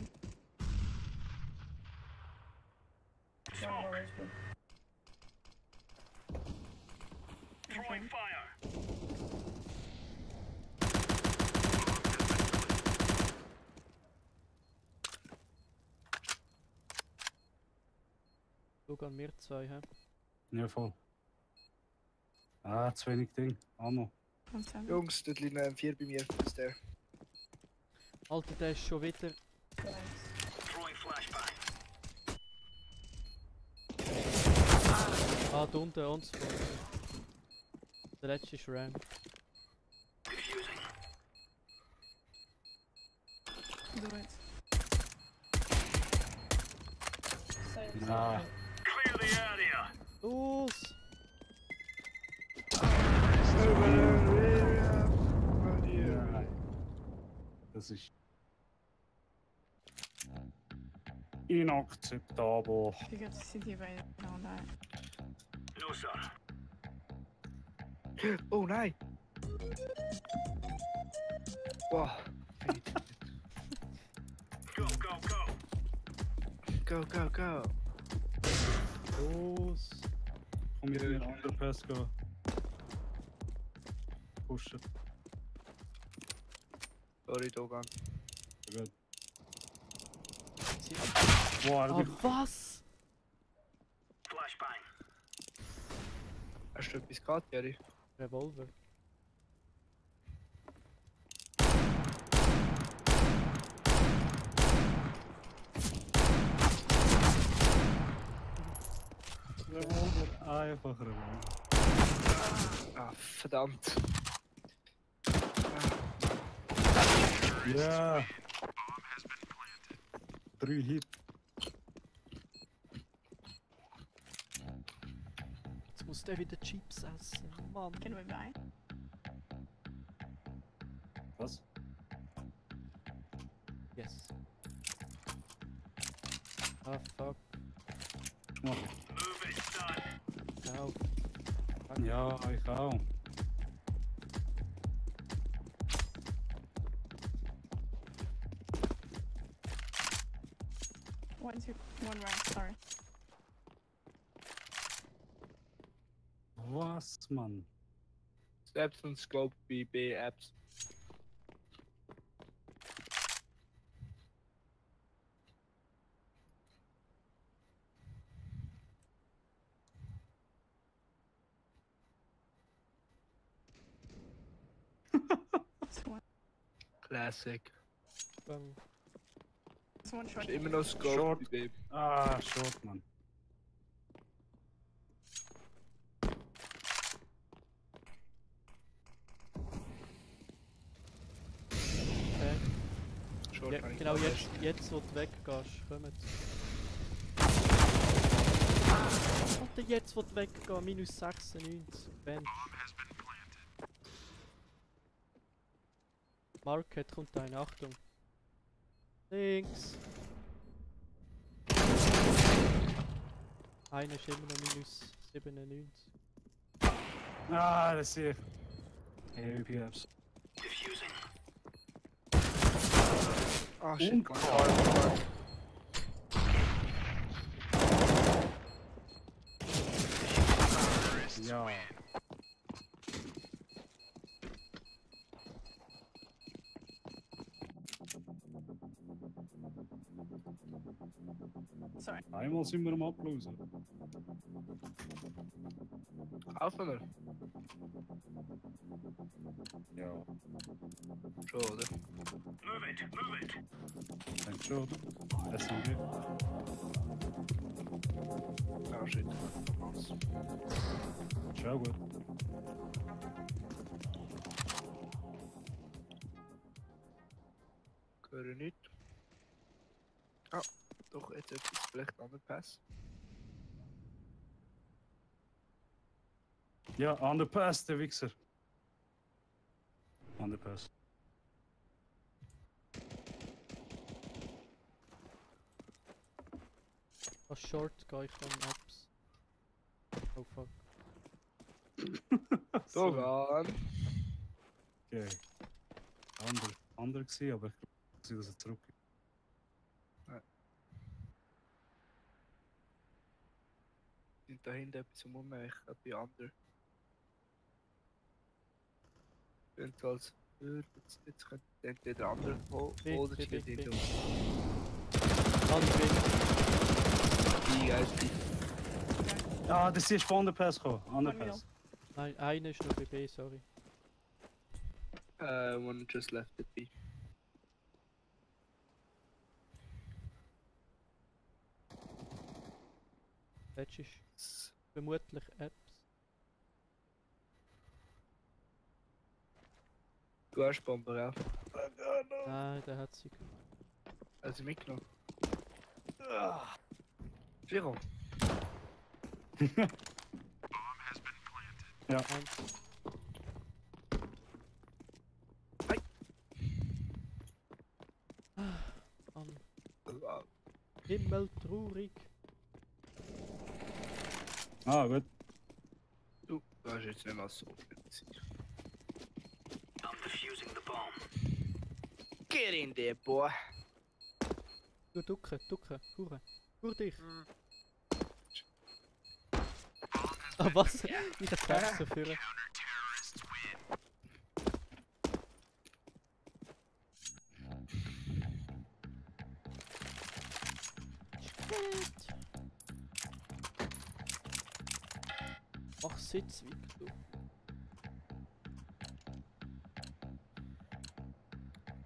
Smoke. Throwing fire. Schau an mir zwei, hä? Ja, voll. Ah, zu wenig Ding. Ammo. One seven. Jungs, dort liegt noch ein 4 bei mir. Ist der. Alter, der ist schon wieder. Throwing flashbang. Ah, da unten uns vor. Der letzte ist Ram. Defusing. Do it. Ah, Clear the area. Los! ja. Das ist inakzeptabel. You got the city right now, that. No, sir. Oh nein! Boah. Go, go, go. Go, go, go. Los! Komm mit den anderen Pass gehen. Pushen. Sorry, Dogan. Gut. Sie- Wow, Ah, was? Flashbang. Hast du etwas gehabt, Jerry? Revolver. Revolver, einfach Revolver. Ah, verdammt. Ja! 3 Hit. Jetzt muss der wieder Chips essen. Mann. Can we buy? Was? Yes. Ah, fuck. Mach. Move it, son. Au. Ja, ich auch. One round, sorry. Was, Mann? Apps und Scope wie B-Apps. It's one. Classic. It's one shot. Ist immer noch Scope Short. wie B. Ah, short, Mann. Okay. Short Ja, kann ich genau nicht jetzt wo du weggehst, kommen sie. Und jetzt wo du weggehst, minus 96. Bam. Market kommt ein, Achtung. Links. Einer ist immer noch minus 97. Ah, das sehe ich. Heavy Apps. Defusing. Ah, shit, Und- man. Ja. Sorry. Einmal sind wir am Ablosen. Kaufen wir. Ja, Schon, oder? Move it. denk schon, oder? SMG. Ah, shit. Was? Ist auch gut. Höre nicht. Ah, doch, jetzt etwas. Vielleicht Underpass. Ja, Underpass, der Wichser. Underpass. Was Short gehe ich an Apps. Oh fuck. Dogan. Okay. Ander gewesen, aber ich glaube, dass er zurück ist. Sind da hinten etwas umher? Ich glaube, bei anderen. Könnte als jetzt könnte entweder andere kommen oder die B. hinter uns. Andere. Die Geist. Ah, das ist von Underpass gekommen. Underpass. Nein, eine ist noch BB, sorry. One just left it be. Das ist vermutlich Apps. Du hast Bomber, ja. Nein, der hat sie. Also mitgenommen. Giro. Eins. Ei. Mann. Wow. Himmeltraurig. Ah, gut. Du hast jetzt nicht mal so viel Zeit. I'm defusing the bomb. Get in there, boy. Du ducken. Hure. Hure dich. Ah, was? Ich hab's so führen. Mach Sitz, Victor.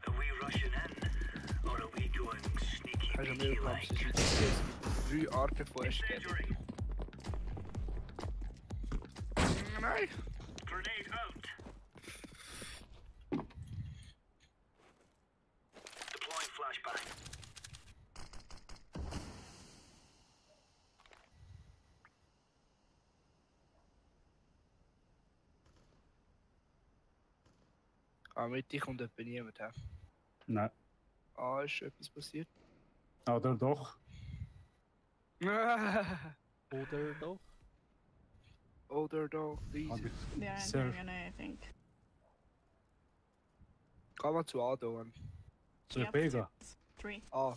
Are we rushing in? Or are we going sneaky Hast du mir peeky geglaubt, es like? ist wieder 3 Arten von Escape. Incendiary! Nein! Grenade out! Deploying flashbang. Ah, mit dir kommt etwa niemand her. Nein. Ah, ist schon etwas passiert? Oder doch? Oder doch? Oder doch, please. Aber They're Sir. entering in, I think. Komm mal zu A, Doan. soll ich B gehen? 3. A.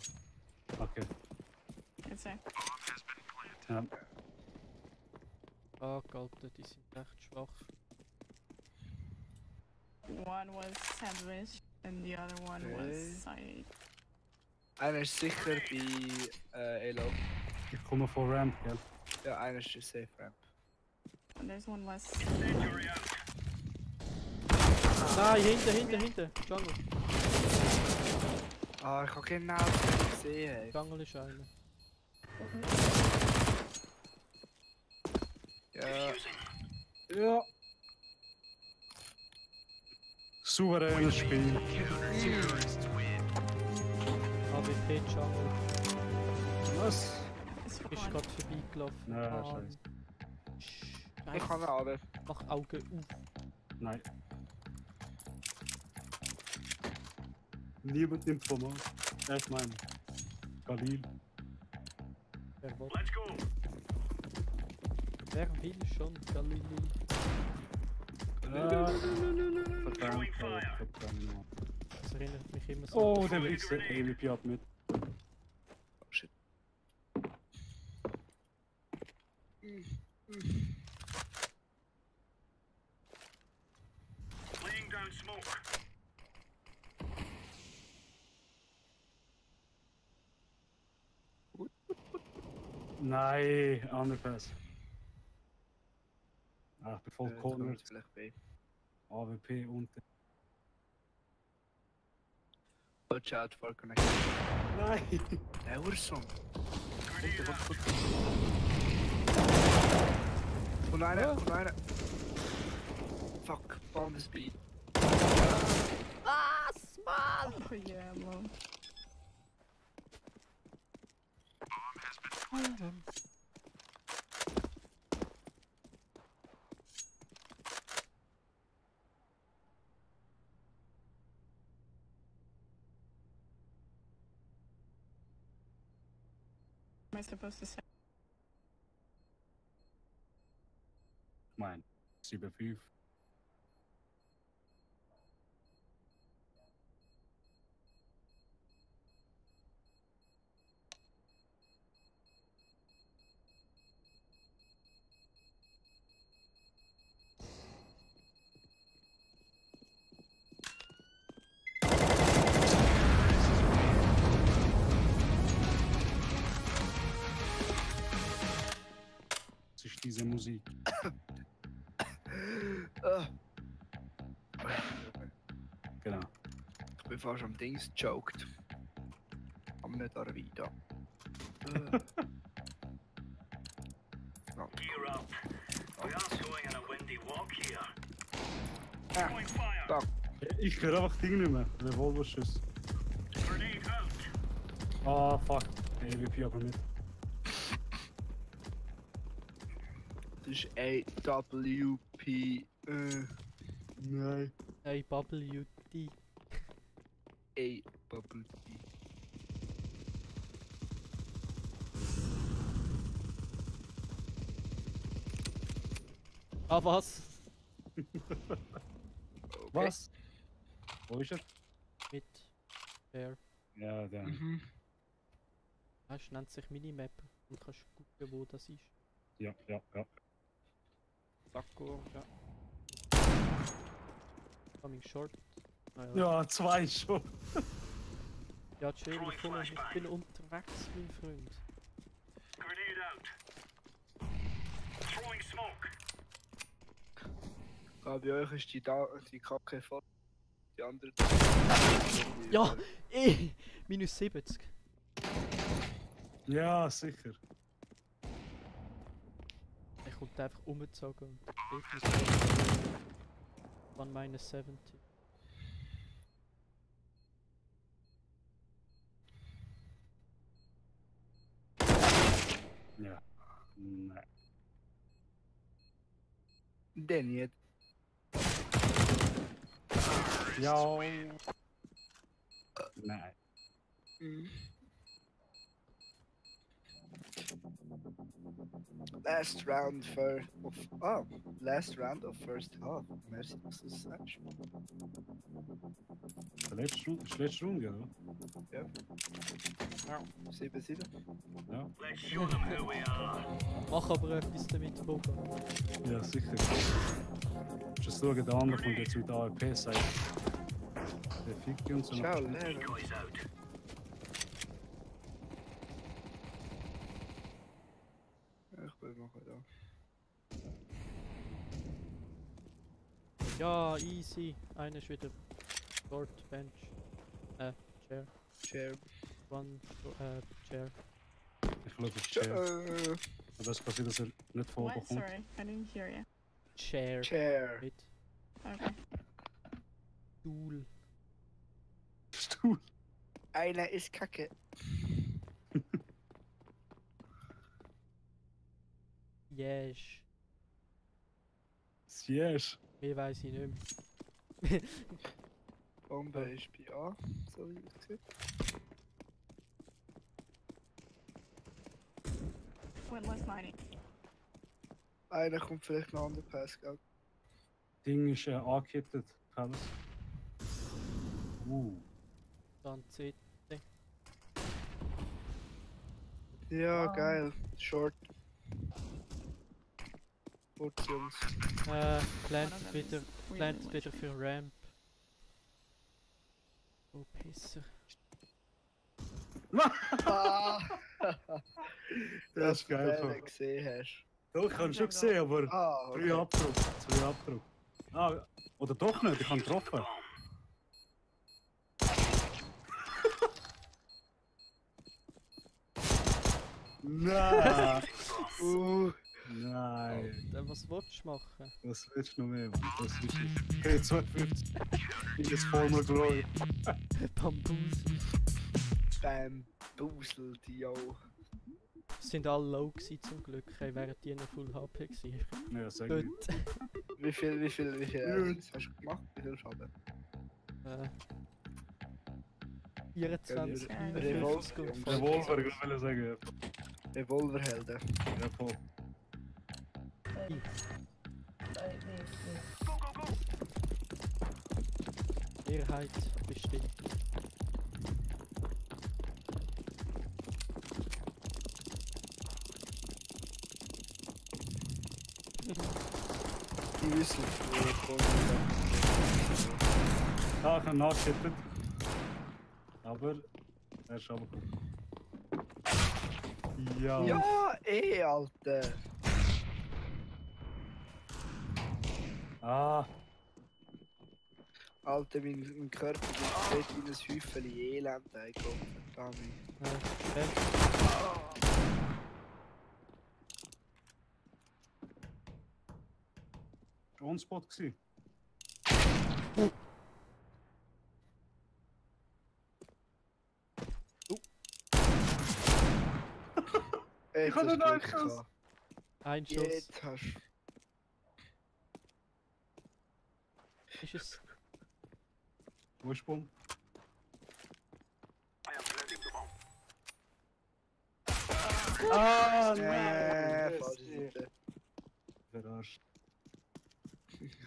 Okay. It's a. Ja. Ah, Alter, die sind echt schwach. One was sandwich and the other one Okay. was side. Einer ist sicher bei Elo. Ich komme von Ramp, gell? Ja, einer ist safe Ramp. And there's one was. Incendiary out! Nein, hinten! Jungle! Ah, ich habe genau das gesehen. Hey. Jungle ist einer. Ja, Defusing. Ja. Souveränes Spiel. AWP Jungle. Was? It's Ist one. gerade vorbeigelaufen. Ja, Mann. scheiße. ich kann alle. Mach Augen auf. Nein. Niemand nimmt Format. Ich meine. Galil. Wer will? Let's go! Wer will schon Galilei? Verdammt, verdammt. Das erinnert mich immer so. Oh, der Wichser. AVP hat mit. Oh shit. Laying down smoke. Nein, Underpass. Ah, ich bin voll Das cornered. kommt vielleicht bei. AWP unten. Watch out for connection. Nein! Der Urson. Grenade out. Kommt einer, kommt einer. Fuck, bomb the speed. Oh yeah, well. Am I supposed to say? Ich mein, 7-5. Was ist diese Musik? Genau. Ich bin fast am Dings gejoked. Am nicht an der Vida. Gear up. We are going on a windy walk here. Ah, Throwing fire. fuck. Ich höre einfach Ding nicht mehr. Revolverschuss. Grenade out. Ah, fuck. AWP aber mit. Das ist AWP. Nein. AWD. AWP. Ah, was? Okay. Was? Wo ist er? Mit der. Ja, der. Mhm. Das nennt sich Minimap und kannst gucken, wo das ist. Ja, ja, ja. Sakko, ja. Coming short. Ah, Ja, zwei schon. Ja, chill, ich bin unterwegs, mein Freund. Grenade out. Throwing smoke. Bei euch ist die Kacke voll. Die andere. Ja, minus 70. Ja, sicher. Er kommt einfach umgezogen und definitiv. One minus 70. Ja. Nein. Den jetzt. Ja. Nein. Last round of first half. Merci, dass du es sagst. Letzte Runde, oder? Ja. 7-7. Ja. Let's show them who we are. Mach aber etwas damit, Boba. Ja, sicher. Just schauen, der andere kommt jetzt mit AWP sein. Der Ficki und so. Ciao, Lehrer. Decoys out. Ich will machen da. Ja, easy. Einer ist wieder dort, Bench. Chair. Chair. One, Chair. Ich schaue auf Chair. Aber es passiert, dass er nicht What? vorbekommt. Sorry, I didn't hear you. Chair. Chair. Mit Okay. Stuhl. Stuhl. Einer ist kacke. Yes. Siege. Mehr weiß ich nicht mehr. Bombe ist bei A. So wie ich sehe. Went less 90. Einer kommt vielleicht noch an den Pass, gell? Ding ist angekittet, Palace. Dann CT. Ja, geil. Short. Kurz, Jungs. Plantet wieder für Ramp. Oh, Pisser. Ah! Das ist geil. Wenn du gesehen hast. Doch, ich habe schon gesehen, aber Ah, früh Abdruck. Früh Abdruck. Ah, oder doch nicht, ich habe getroffen. Nein! Nein! Dann was willst du machen? Was willst du noch mehr? Was ist es? 52 in das Former Glory. Bambusel. Bambusel, yo. Sind alle low gewesen, zum Glück, während die noch Full HP gewesen. Ja, sag ich. Gut. Wie viel hast du gemacht? Wie viel Schaden? 24, Ja, 59 und Revolver, 50. Revolver, ich will sagen. Revolverhelden. Ja, voll. Mehrheit bestimmt. Die wissen, Ja, ich habe nachgetippt. Aber er ist aber gut. Ja. Ja, Alter. Ah, Alter, mein Körper ist in ein Häufchen Elend eingekommen. Verdammt. On-Spot gsi. Ich kann nicht Glück Schuss. gehabt. Ein Schuss. Jetzt hast du. Ist es. Wo ist Bomb? Ah, nein! Falsche Seite. Verarscht.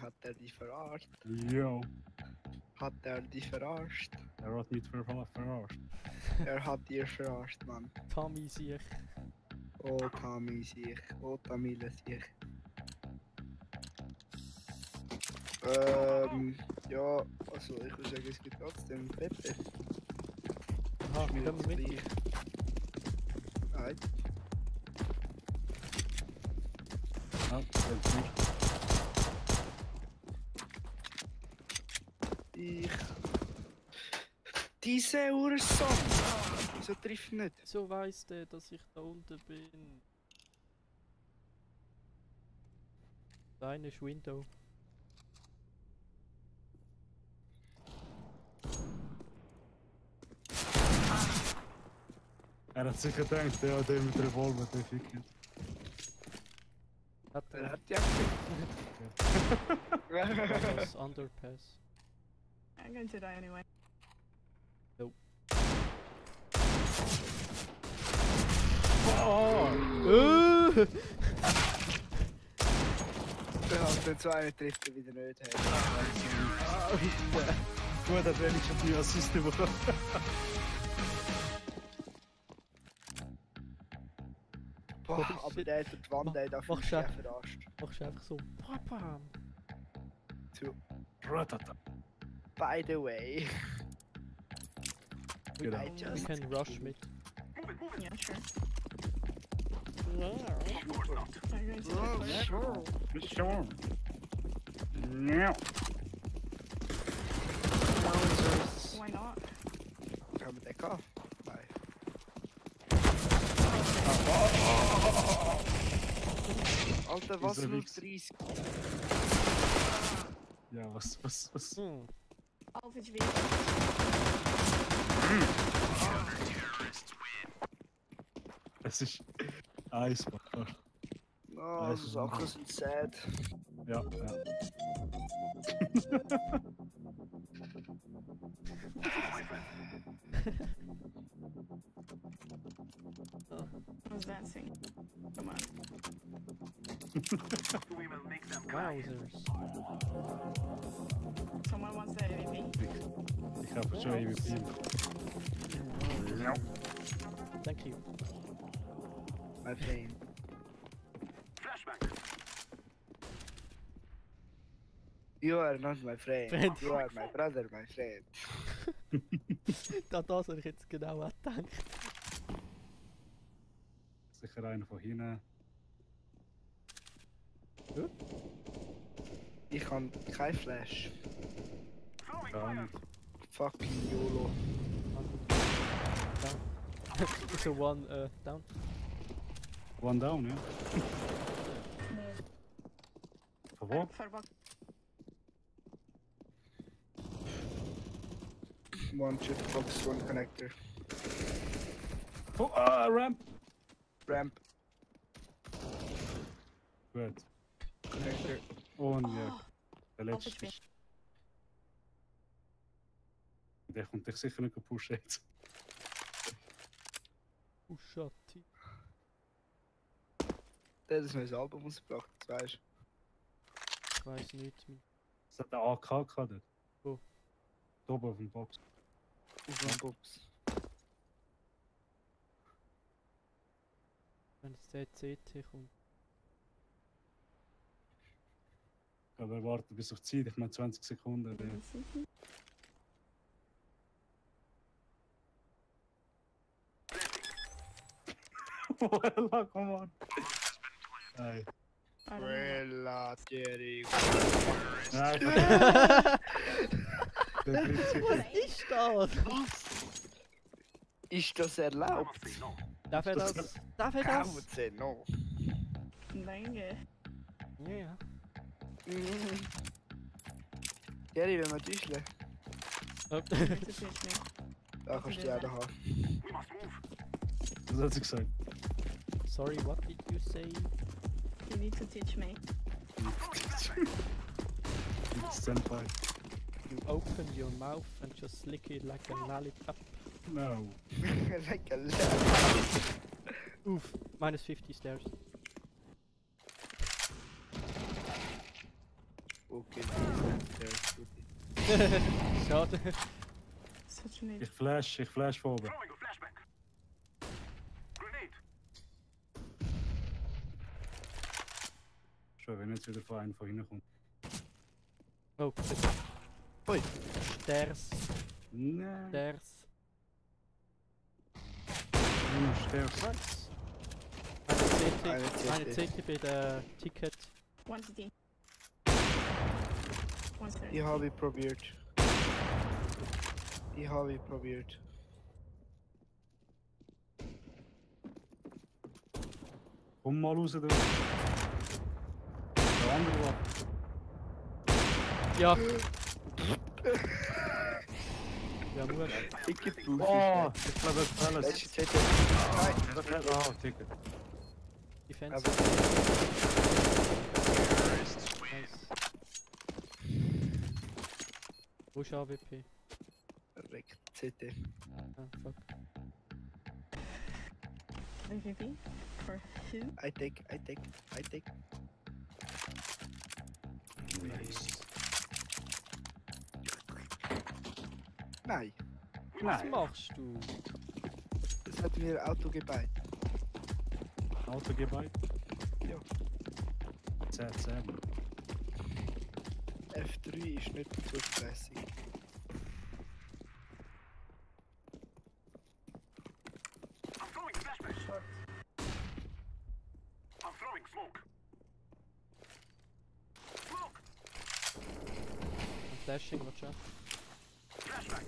Hat er dich verarscht? Jo. Hat er dich verarscht? Er hat mich verarscht. Er hat dir verarscht, Mann. Tommy sich. Oh, Tami sich. Oh, Tamile sich. Ja, also ich würde sagen, es gibt trotzdem Pepe. Aha, Ist mir können jetzt wir mit? gleich. Nein. Ja, jetzt nicht. Ich. Diese Urson! Wieso trifft nicht? So weiss der, dass ich da unten bin. Deine ist Window. Er hat sich gedacht, ja, der mit Revolver, der fickt. Hat Er er hat ja das Underpass. I'm going to die anyway. Den zweiten trifft er wieder nicht. Gut, dat ben ik op die assist bekommen. Boah, aber der hat die Wand der auf Mach mich schnell. verarscht. Machst du einfach so. Papa! Ratata. By the way. Genau. I We just can rush mit. Yeah, sure. I'm going to die first. Sure. Ja. Why not? Gaan we dekken af? Nee. Alter, was er nur niks? 30? Ja, was? Hm. Altage V. Es ist Eisbacher. Oh, Das so ist Sachen sind sad. Ja. Who's dancing? Come on. Wowzers. Someone wants the AVP. Ich Ich habe schon EVP. Thank you. My friend. Flashback. You are not my friend. Friend. You are my brother, my friend. Das habe ich jetzt genau auch gedacht. Sicher einer von hinten. Ich habe kein Flash. Gar nicht. Fucking YOLO. Down. So one down. One down, ja. Von wo? Firebox. One jukebox, one connector. Oh, ramp! Ramp, Gut. connector. Und ja, der Auf letzte. HP. Der kommt dich sicher nicht pushen jetzt. Uschati. Der hat ein neues Album rausgebracht, das weißt Ich weiß nicht. Das hat der AK gehabt dort. Wo? Da oben auf dem Box. du. Auf einer Box. Wenn es der CT kommt. Aber warten bis auf die Zeit, ich meine 20 Sekunden. Der. Voilà, come on. Nein. Relativ. Nein. Der Prinzip. Was ist das? Ist das erlaubt? Must be no. Darf er das? Darf er Kann das? man noch? Danke. Ja, ja. Jerry, wenn wir düscheln, Oh. Bitte teach me. da kannst du die auch noch haben. We must move. Was hat sie gesagt? Sorry, what did you say? You need to teach me. Senpai. You open your mouth and just lick it like a lollipop. No. Like a lamb. Oof, minus 50 stairs. Okay, there's good. Schade. Such an Ich flash von oben. Throwing a flashback. Grenade. Schon, wenn jetzt wieder von einem von hinten kommt. Oh, shit. Ui. Stairs, Nein. stairs. Stairs. Nice. Eine Eine CT. CT bei der Ticket. One CT. One third. Ich habe probiert. Ich habe probiert. Komm mal raus, du. Der andere war. Ja. Ja, nur. Ticket Booth. Oh, ich glaube, das ist alles. Letzte CT. Nein. Oh, Ticket. Defense. Aber Nice. Wo ist AWP? perfekt. CT. Ah, fuck. MVP? For who? I take. Nein, Was Nein. machst du? das hat mir Auto gebeut. Autogebäude? Ja. 10. F3 ist nicht zuverlässig. I'm throwing flashback. Short. I'm throwing smoke. Smoke. I'm flashing, watch out. Flashback.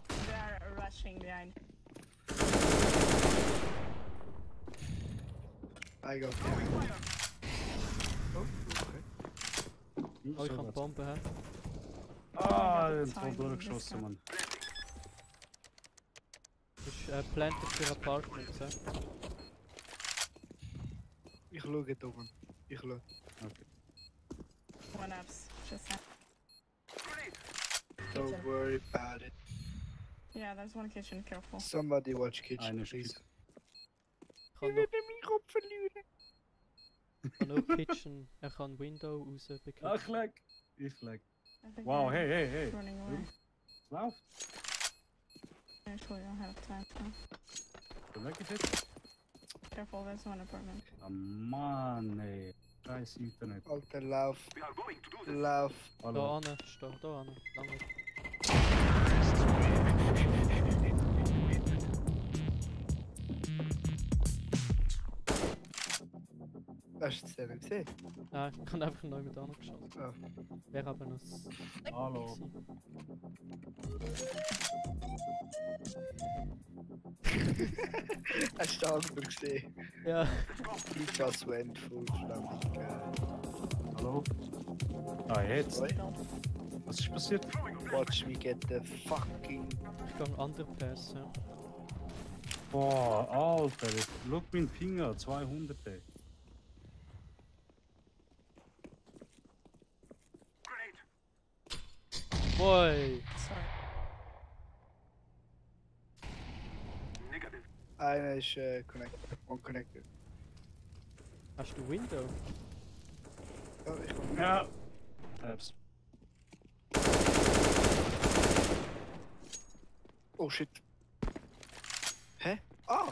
They are rushing behind. I got Throwing fire. Oh, okay. Oh, ich kann Bomben haben. Ah, den voll durchgeschossen, Mann. Das ist planted für Apartments, hä? Ich schaue da oben. Ich schaue. Okay. One ups. Just that. Grenade. Don't worry about it. Yeah, there's one kitchen. Careful. Somebody watch kitchen, Eine please. Stück. Ich kann meinen Kopf verlieren. noch Kitchen, er kann Window raus bekommen. Ach, leck. Ich leck. I think Wow, they're hey. running away. Es läuft. Actually, I don't have time now. Dann weg ich jetzt. Careful, there's one apartment. Ah Mann, ey. Scheiß Internet. Alter, lauf. We are going to do this. Lauf. Da Hallo. ane, steh da ane. Lange. Hast du es denn gesehen? Nein, ich habe einfach neu mit angeschaut. Ah. Wäre aber noch. Hallo. Hast du den anderen gesehen? Ja, Ich was went vollständig. Hallo. Ah, jetzt. Oi. Was ist passiert? Watch me get the fucking. ich gehe Underpass, ja. Boah, Alter. Schau meinen Finger. 200. Ey. Grenade. Boy! Sorry. Negative. Einer ist connected. Unconnected. Hast du Window? Ja, ich Ja. Hab's. Oh shit. Hä? Ah!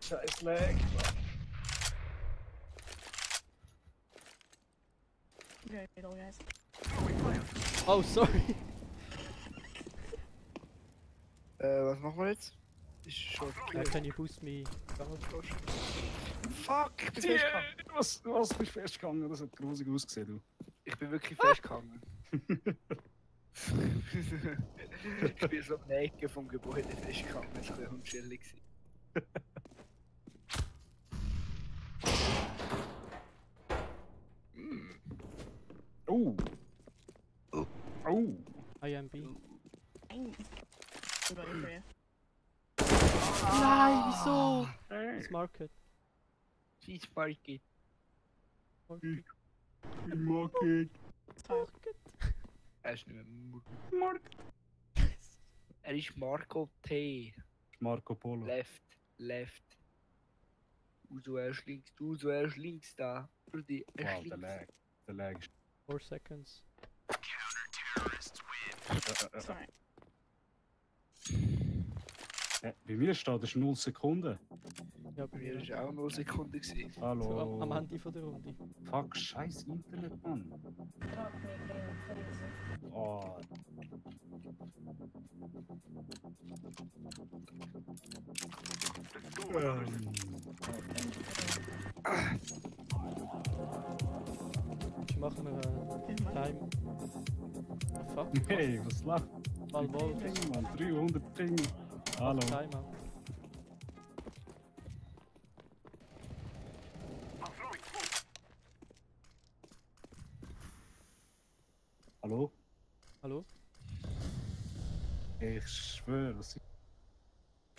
Scheiß Lag. Very middle, guys. Oh, sorry! Was machen wir jetzt? Ist schon Can you boost me? Fuck! Ich bin festgehangen. Was bist du festgegangen? Das hat grusig ausgesehen, du. Ich bin wirklich festgehangen. Ich bin so an der Ecke vom Gebäude festgehangen. Das war ein bisschen unchillig. Oh. Oh. IMB. I'm voting for you. Nein, wieso? Das Market. Cheese Market. Market. Market. Market. Er ist nicht mehr Market. Er ist Marco T. Marco Polo. Left. Left. Du zuerst links. Du zuerst links da. Für die Wow, erst der links. Lag. Der Lag ist... 4 seconds. Sorry. Bei mir steht es 0 Sekunden. Ja, Bei mir war auch 0 Sekunden. Gewesen. Hallo. so am Ende von der Runde. Fuck, scheiß Internet, Mann. Oh. Jetzt machen wir Time. Fuck. Hey, was lacht? Mal wohl. Ding, Mann, 300 Ding. Hallo. Timeout. I'm throwing smoke. Hallo? Hallo? Ich schwöre, das ist...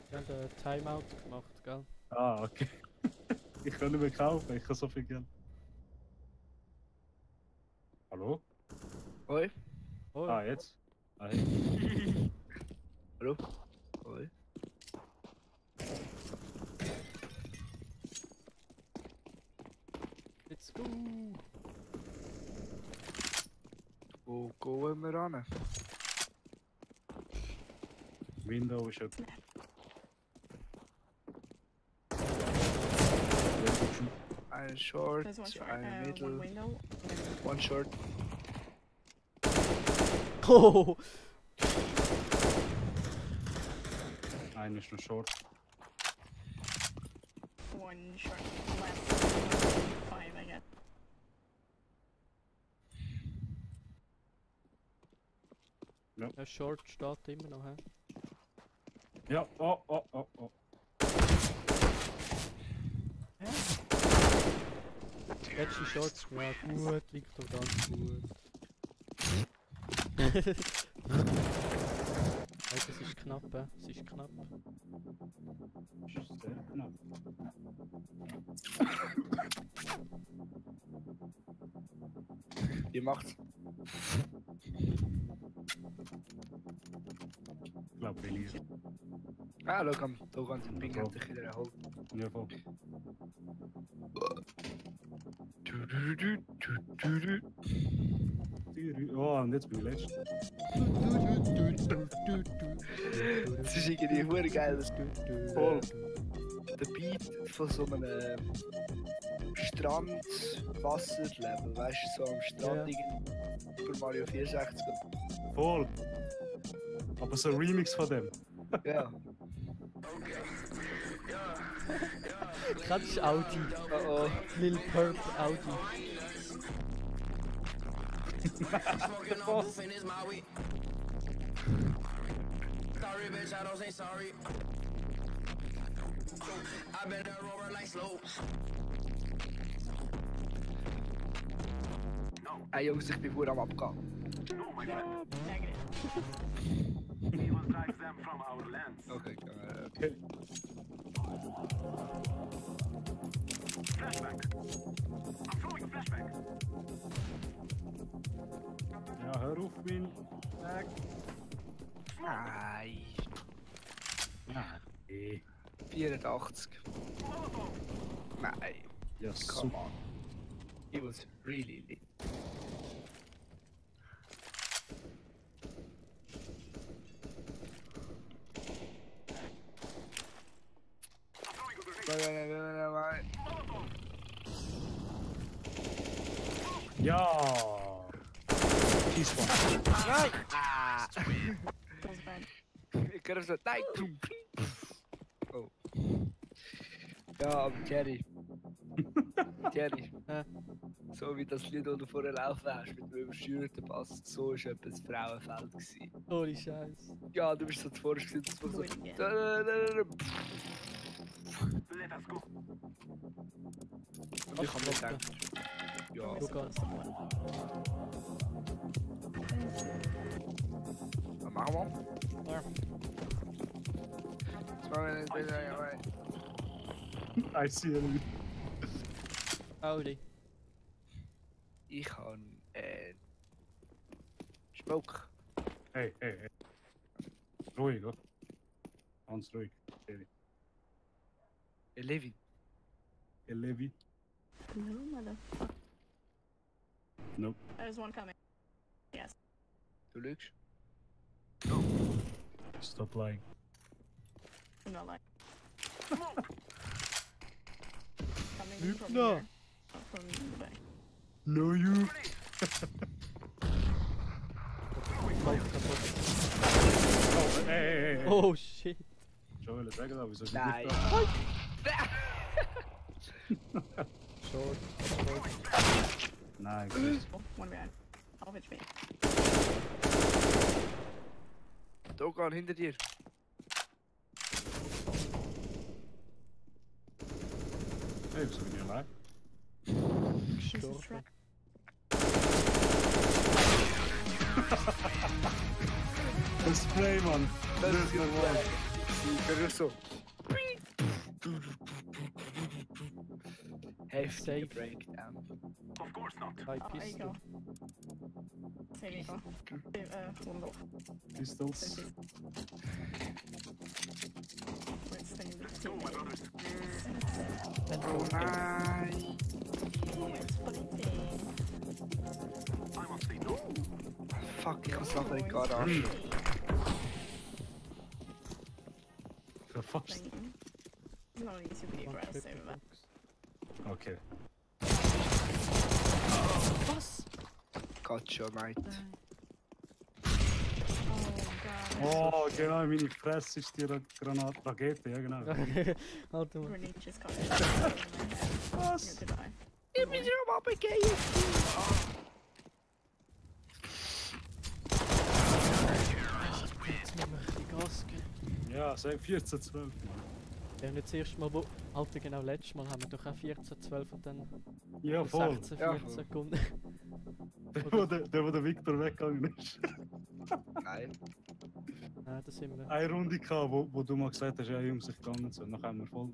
Wir haben einen Timeout gemacht, gell? Ah, okay. Ich kann nicht mehr kaufen, ich habe so viel Geld. Hallo? Hoi. Oh, Ah, jetzt? Ah, hey. Hallo? Hoi. let's go! Wo gehen wir ran? Window ist etwas. Ein Short, There's one short, ein one Middle, window. one Short. Oh! Einer ist noch short. One short left. 5, I guess. Der Short steht immer noch, hä? Ja, oh, oh, oh, oh. Letzte Short, ja gut, liegt doch ganz gut. Hey, das ist knapp, hä? Es ist knapp. Ist sehr knapp. Wie macht's? Ich glaube, verliert. Ah, schau, da kann der Ping hat sich wieder erholt. Ja, voll. Oh, und jetzt bin ich letzter. Das ist irgendwie ein geiles Voll. der Beat von so einem Strandwasserlevel, weißt du, so am Strand Ja. über Mario 64. Voll. Aber so ein Remix von dem. Ja. Kennst du Audi? Oh oh. Lil Perp Audi. Smoking on roof and it's my weed. Sorry, bitch, I don't say sorry. I been a rover like slow. Hey Jungs, ich bin gut am Abgehen. Negative. Even drive them from our lands. Okay, Okay. Flashback. I'm throwing a flashback. Ja, hör auf, Win. Nein. Ja. Eh. 84. Nein, Ja, come super. on. It was really lit. Nein. Ja. Schieß mal. Ah! That was bad. Ich kann so. Nein! Oh. Ja, aber Jerry. Jerry. So wie das Lied, das du vorher laufen hast, mit dem übersteuerten Pass, so war etwas Frauenfeld gewesen. Holy Scheiß. Ja, du bist so zuvor gewesen, das war so. Do it again. Let us go. Und ich hab mir gedacht, ja, We're Look supposed to win. was machen wir? Ja. Das machen wir nicht. I see you. Audi. Ich habe Smoke. Hey, hey, hey. Ruhig, hoor. Ganz ruhig. Jerry. Levin. Hey, Levi. No, motherfucker. Nope. There's one coming. Yes. Du lügst. Stop lying. I'm not lying. Coming Lüg from noch. here. From the back. No, you. Oh, hey, hey, hey. Oh shit. Schon willen zeggen dat we zo Nein. Short. Nein, Chris. Oh, one behind. Half HP. Dogan hinter dir. Hey, we zijn niet alive. This is Gestorben. track. Een spray, man. Das ist normal. normal. Ich kann so. Heftiger Safe. Breakdown. Of course not. Zwei Oh, there you go. Pistol. There you go. One door. Pistols. Where's the Go, my brothers. En Oh nein. I must say no. Fuck, ich muss nachher in die Garage. Gevast. No need to be aggressive. Oké. Was? Gotcha, mate. Oh god. Oh, genau, in meine Fresse ist die Rakete, ja genau. Alter Mann. Grenade just got hit. You're Was? to die. Ich bin schon mal begehen. Jetzt müssen wir ein bisschen Gas geben. Ja, sag 14, 12. Ja, und jetzt das erste Mal, wo... Alter, genau, letztes Mal haben wir doch auch 14, 12 und dann Ja, voll. 16, Ja, 14 voll. Sekunden. Der, wo der Victor weggegangen ist. Nein. Nein, das sind wir. Eine Runde gehabt, wo du mal gesagt hast, ja, Jungs, ich kann nicht so. Dann haben wir voll.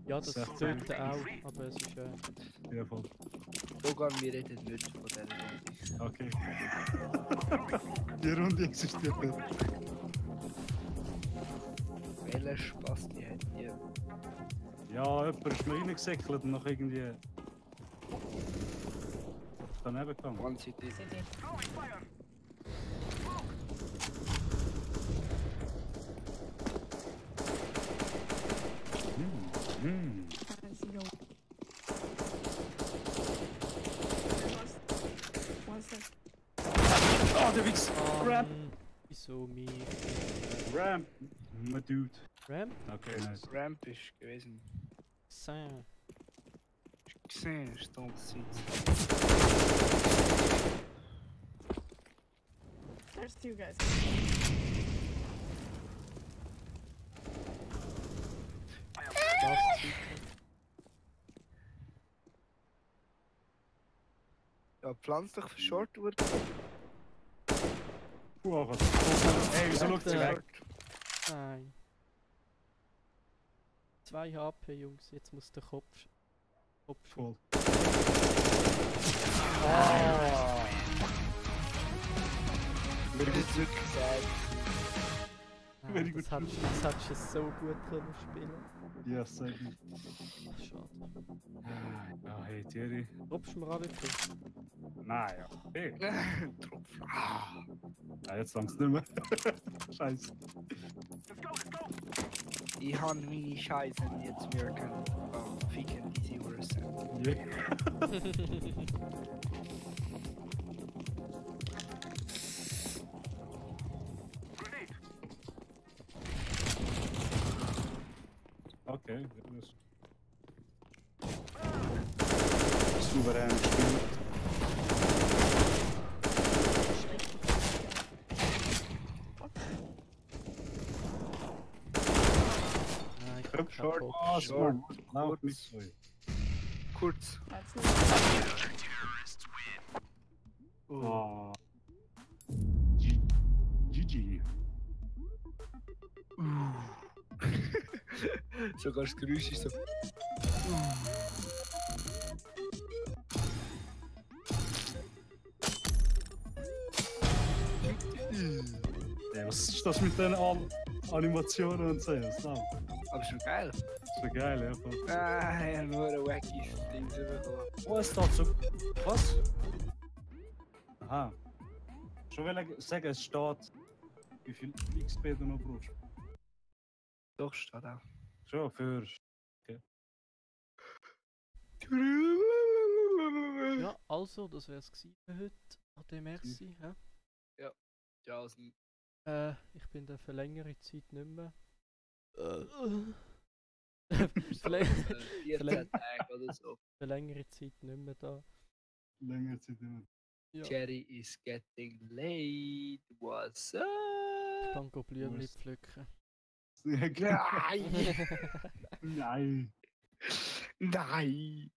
Ja, das 16. dort auch, aber es ist Ja, voll. Dogan, wir reden nicht von dieser Runde. Okay. Die Runde existiert nicht. Welcher Spaß die hat hier? Ja, jemand ist mir reingesäckelt und noch irgendwie. daneben gegangen. One City. City. Let's go. One sec. Oh, der Wichs! Ramp! Wieso mich? Ramp! My dude. Ramp? Okay, nice. Ramp ist gewesen. Sein. Gesehen, stand City. There's two guys. Last Seeker. Ja, pflanz dich für Short wird. Oh Gott. Hey, wieso schaut sie weg? Nein. 2 HP, Jungs. Jetzt muss der Kopf. Voll. Das ist wirklich sad. Very Das good. hättest du so gut können spielen. Ja, sehr gut. Ach, schade. Ja, hey Thierry. Rupst du mir an wirklich? Nein, ja. Hey. Tropf. Ja, jetzt langt's nicht mehr. Scheiße. Ich habe meine Scheiße jetzt wirken. Oh, ficken diese Ursen. Yeah. Okay, das ist souverän gespielt. Nein, ich Ich hab hab keinen short. Kopf. Oh, Short. smart. Lauf nicht so. Kurz. That's not. Oh. GG. Sogar das Geräusch ist so. Ja, was ist das mit den Animationen und so? Das Aber schon geil. ist so geil, ja. Voll. Ah, ja, nur ein wacky Ding bekommen. Was ist das so? Was? Aha. Schon will ich sagen, es steht, wie viel XP du noch brauchst. Doch, steht auch. Schon für. Ja, also, das wär's gewesen für heute. Ade, merci. hä? Ja, also, Ich bin dann für längere Zeit nicht mehr. so, Verläng- 14 Tage oder so. für längere Zeit nicht mehr da. Länger Zeit nicht Ja. Cherry is getting late. What's Ich up? kann go Blümchen Was? pflücken. mehr. Nein! Nein. Nein!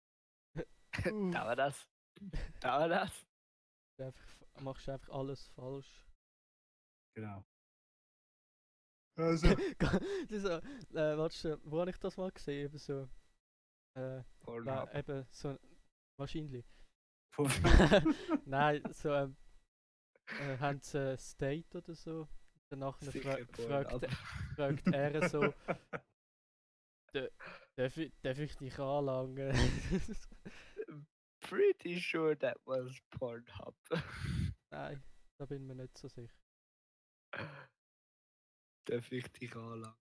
Da war das. Da war das. Machst du einfach alles falsch. Genau. Also. Das ist so, warte, wo habe ich das mal gesehen? Eben so. Pornhub. Eben so. Wahrscheinlich. Von- Nein, so haben sie ein Date oder so. Danach Sicher fragt er so, darf ich dich anlangen? Pretty sure that was Pornhub. Nein, da bin ich mir nicht so sicher. Darf ich dich anlangen?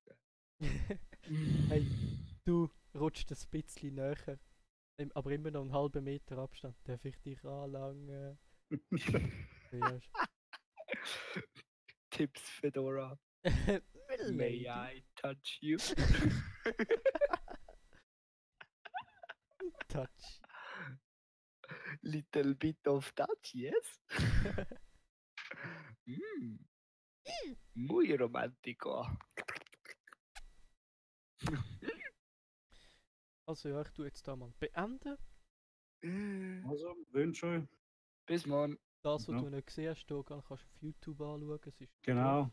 Hey, du rutschst ein bisschen näher, aber immer noch einen halben Meter Abstand. Darf ich dich anlangen? Ja, Tipps Fedora. May I touch you? Touch. Little bit of touch, yes? Muy romántico. Also ja, ich tue jetzt da mal beenden. Also, wünsche euch. Bis morgen. Das, was Ja. du nicht gesehen hast, da kannst du auf YouTube anschauen. Es ist Genau.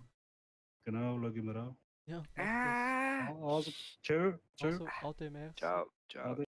Genau, schau ich mir an. Ja, mach das. Also, tschö. Tschö. Also, ade, merci. Ciao, ciao. Ade.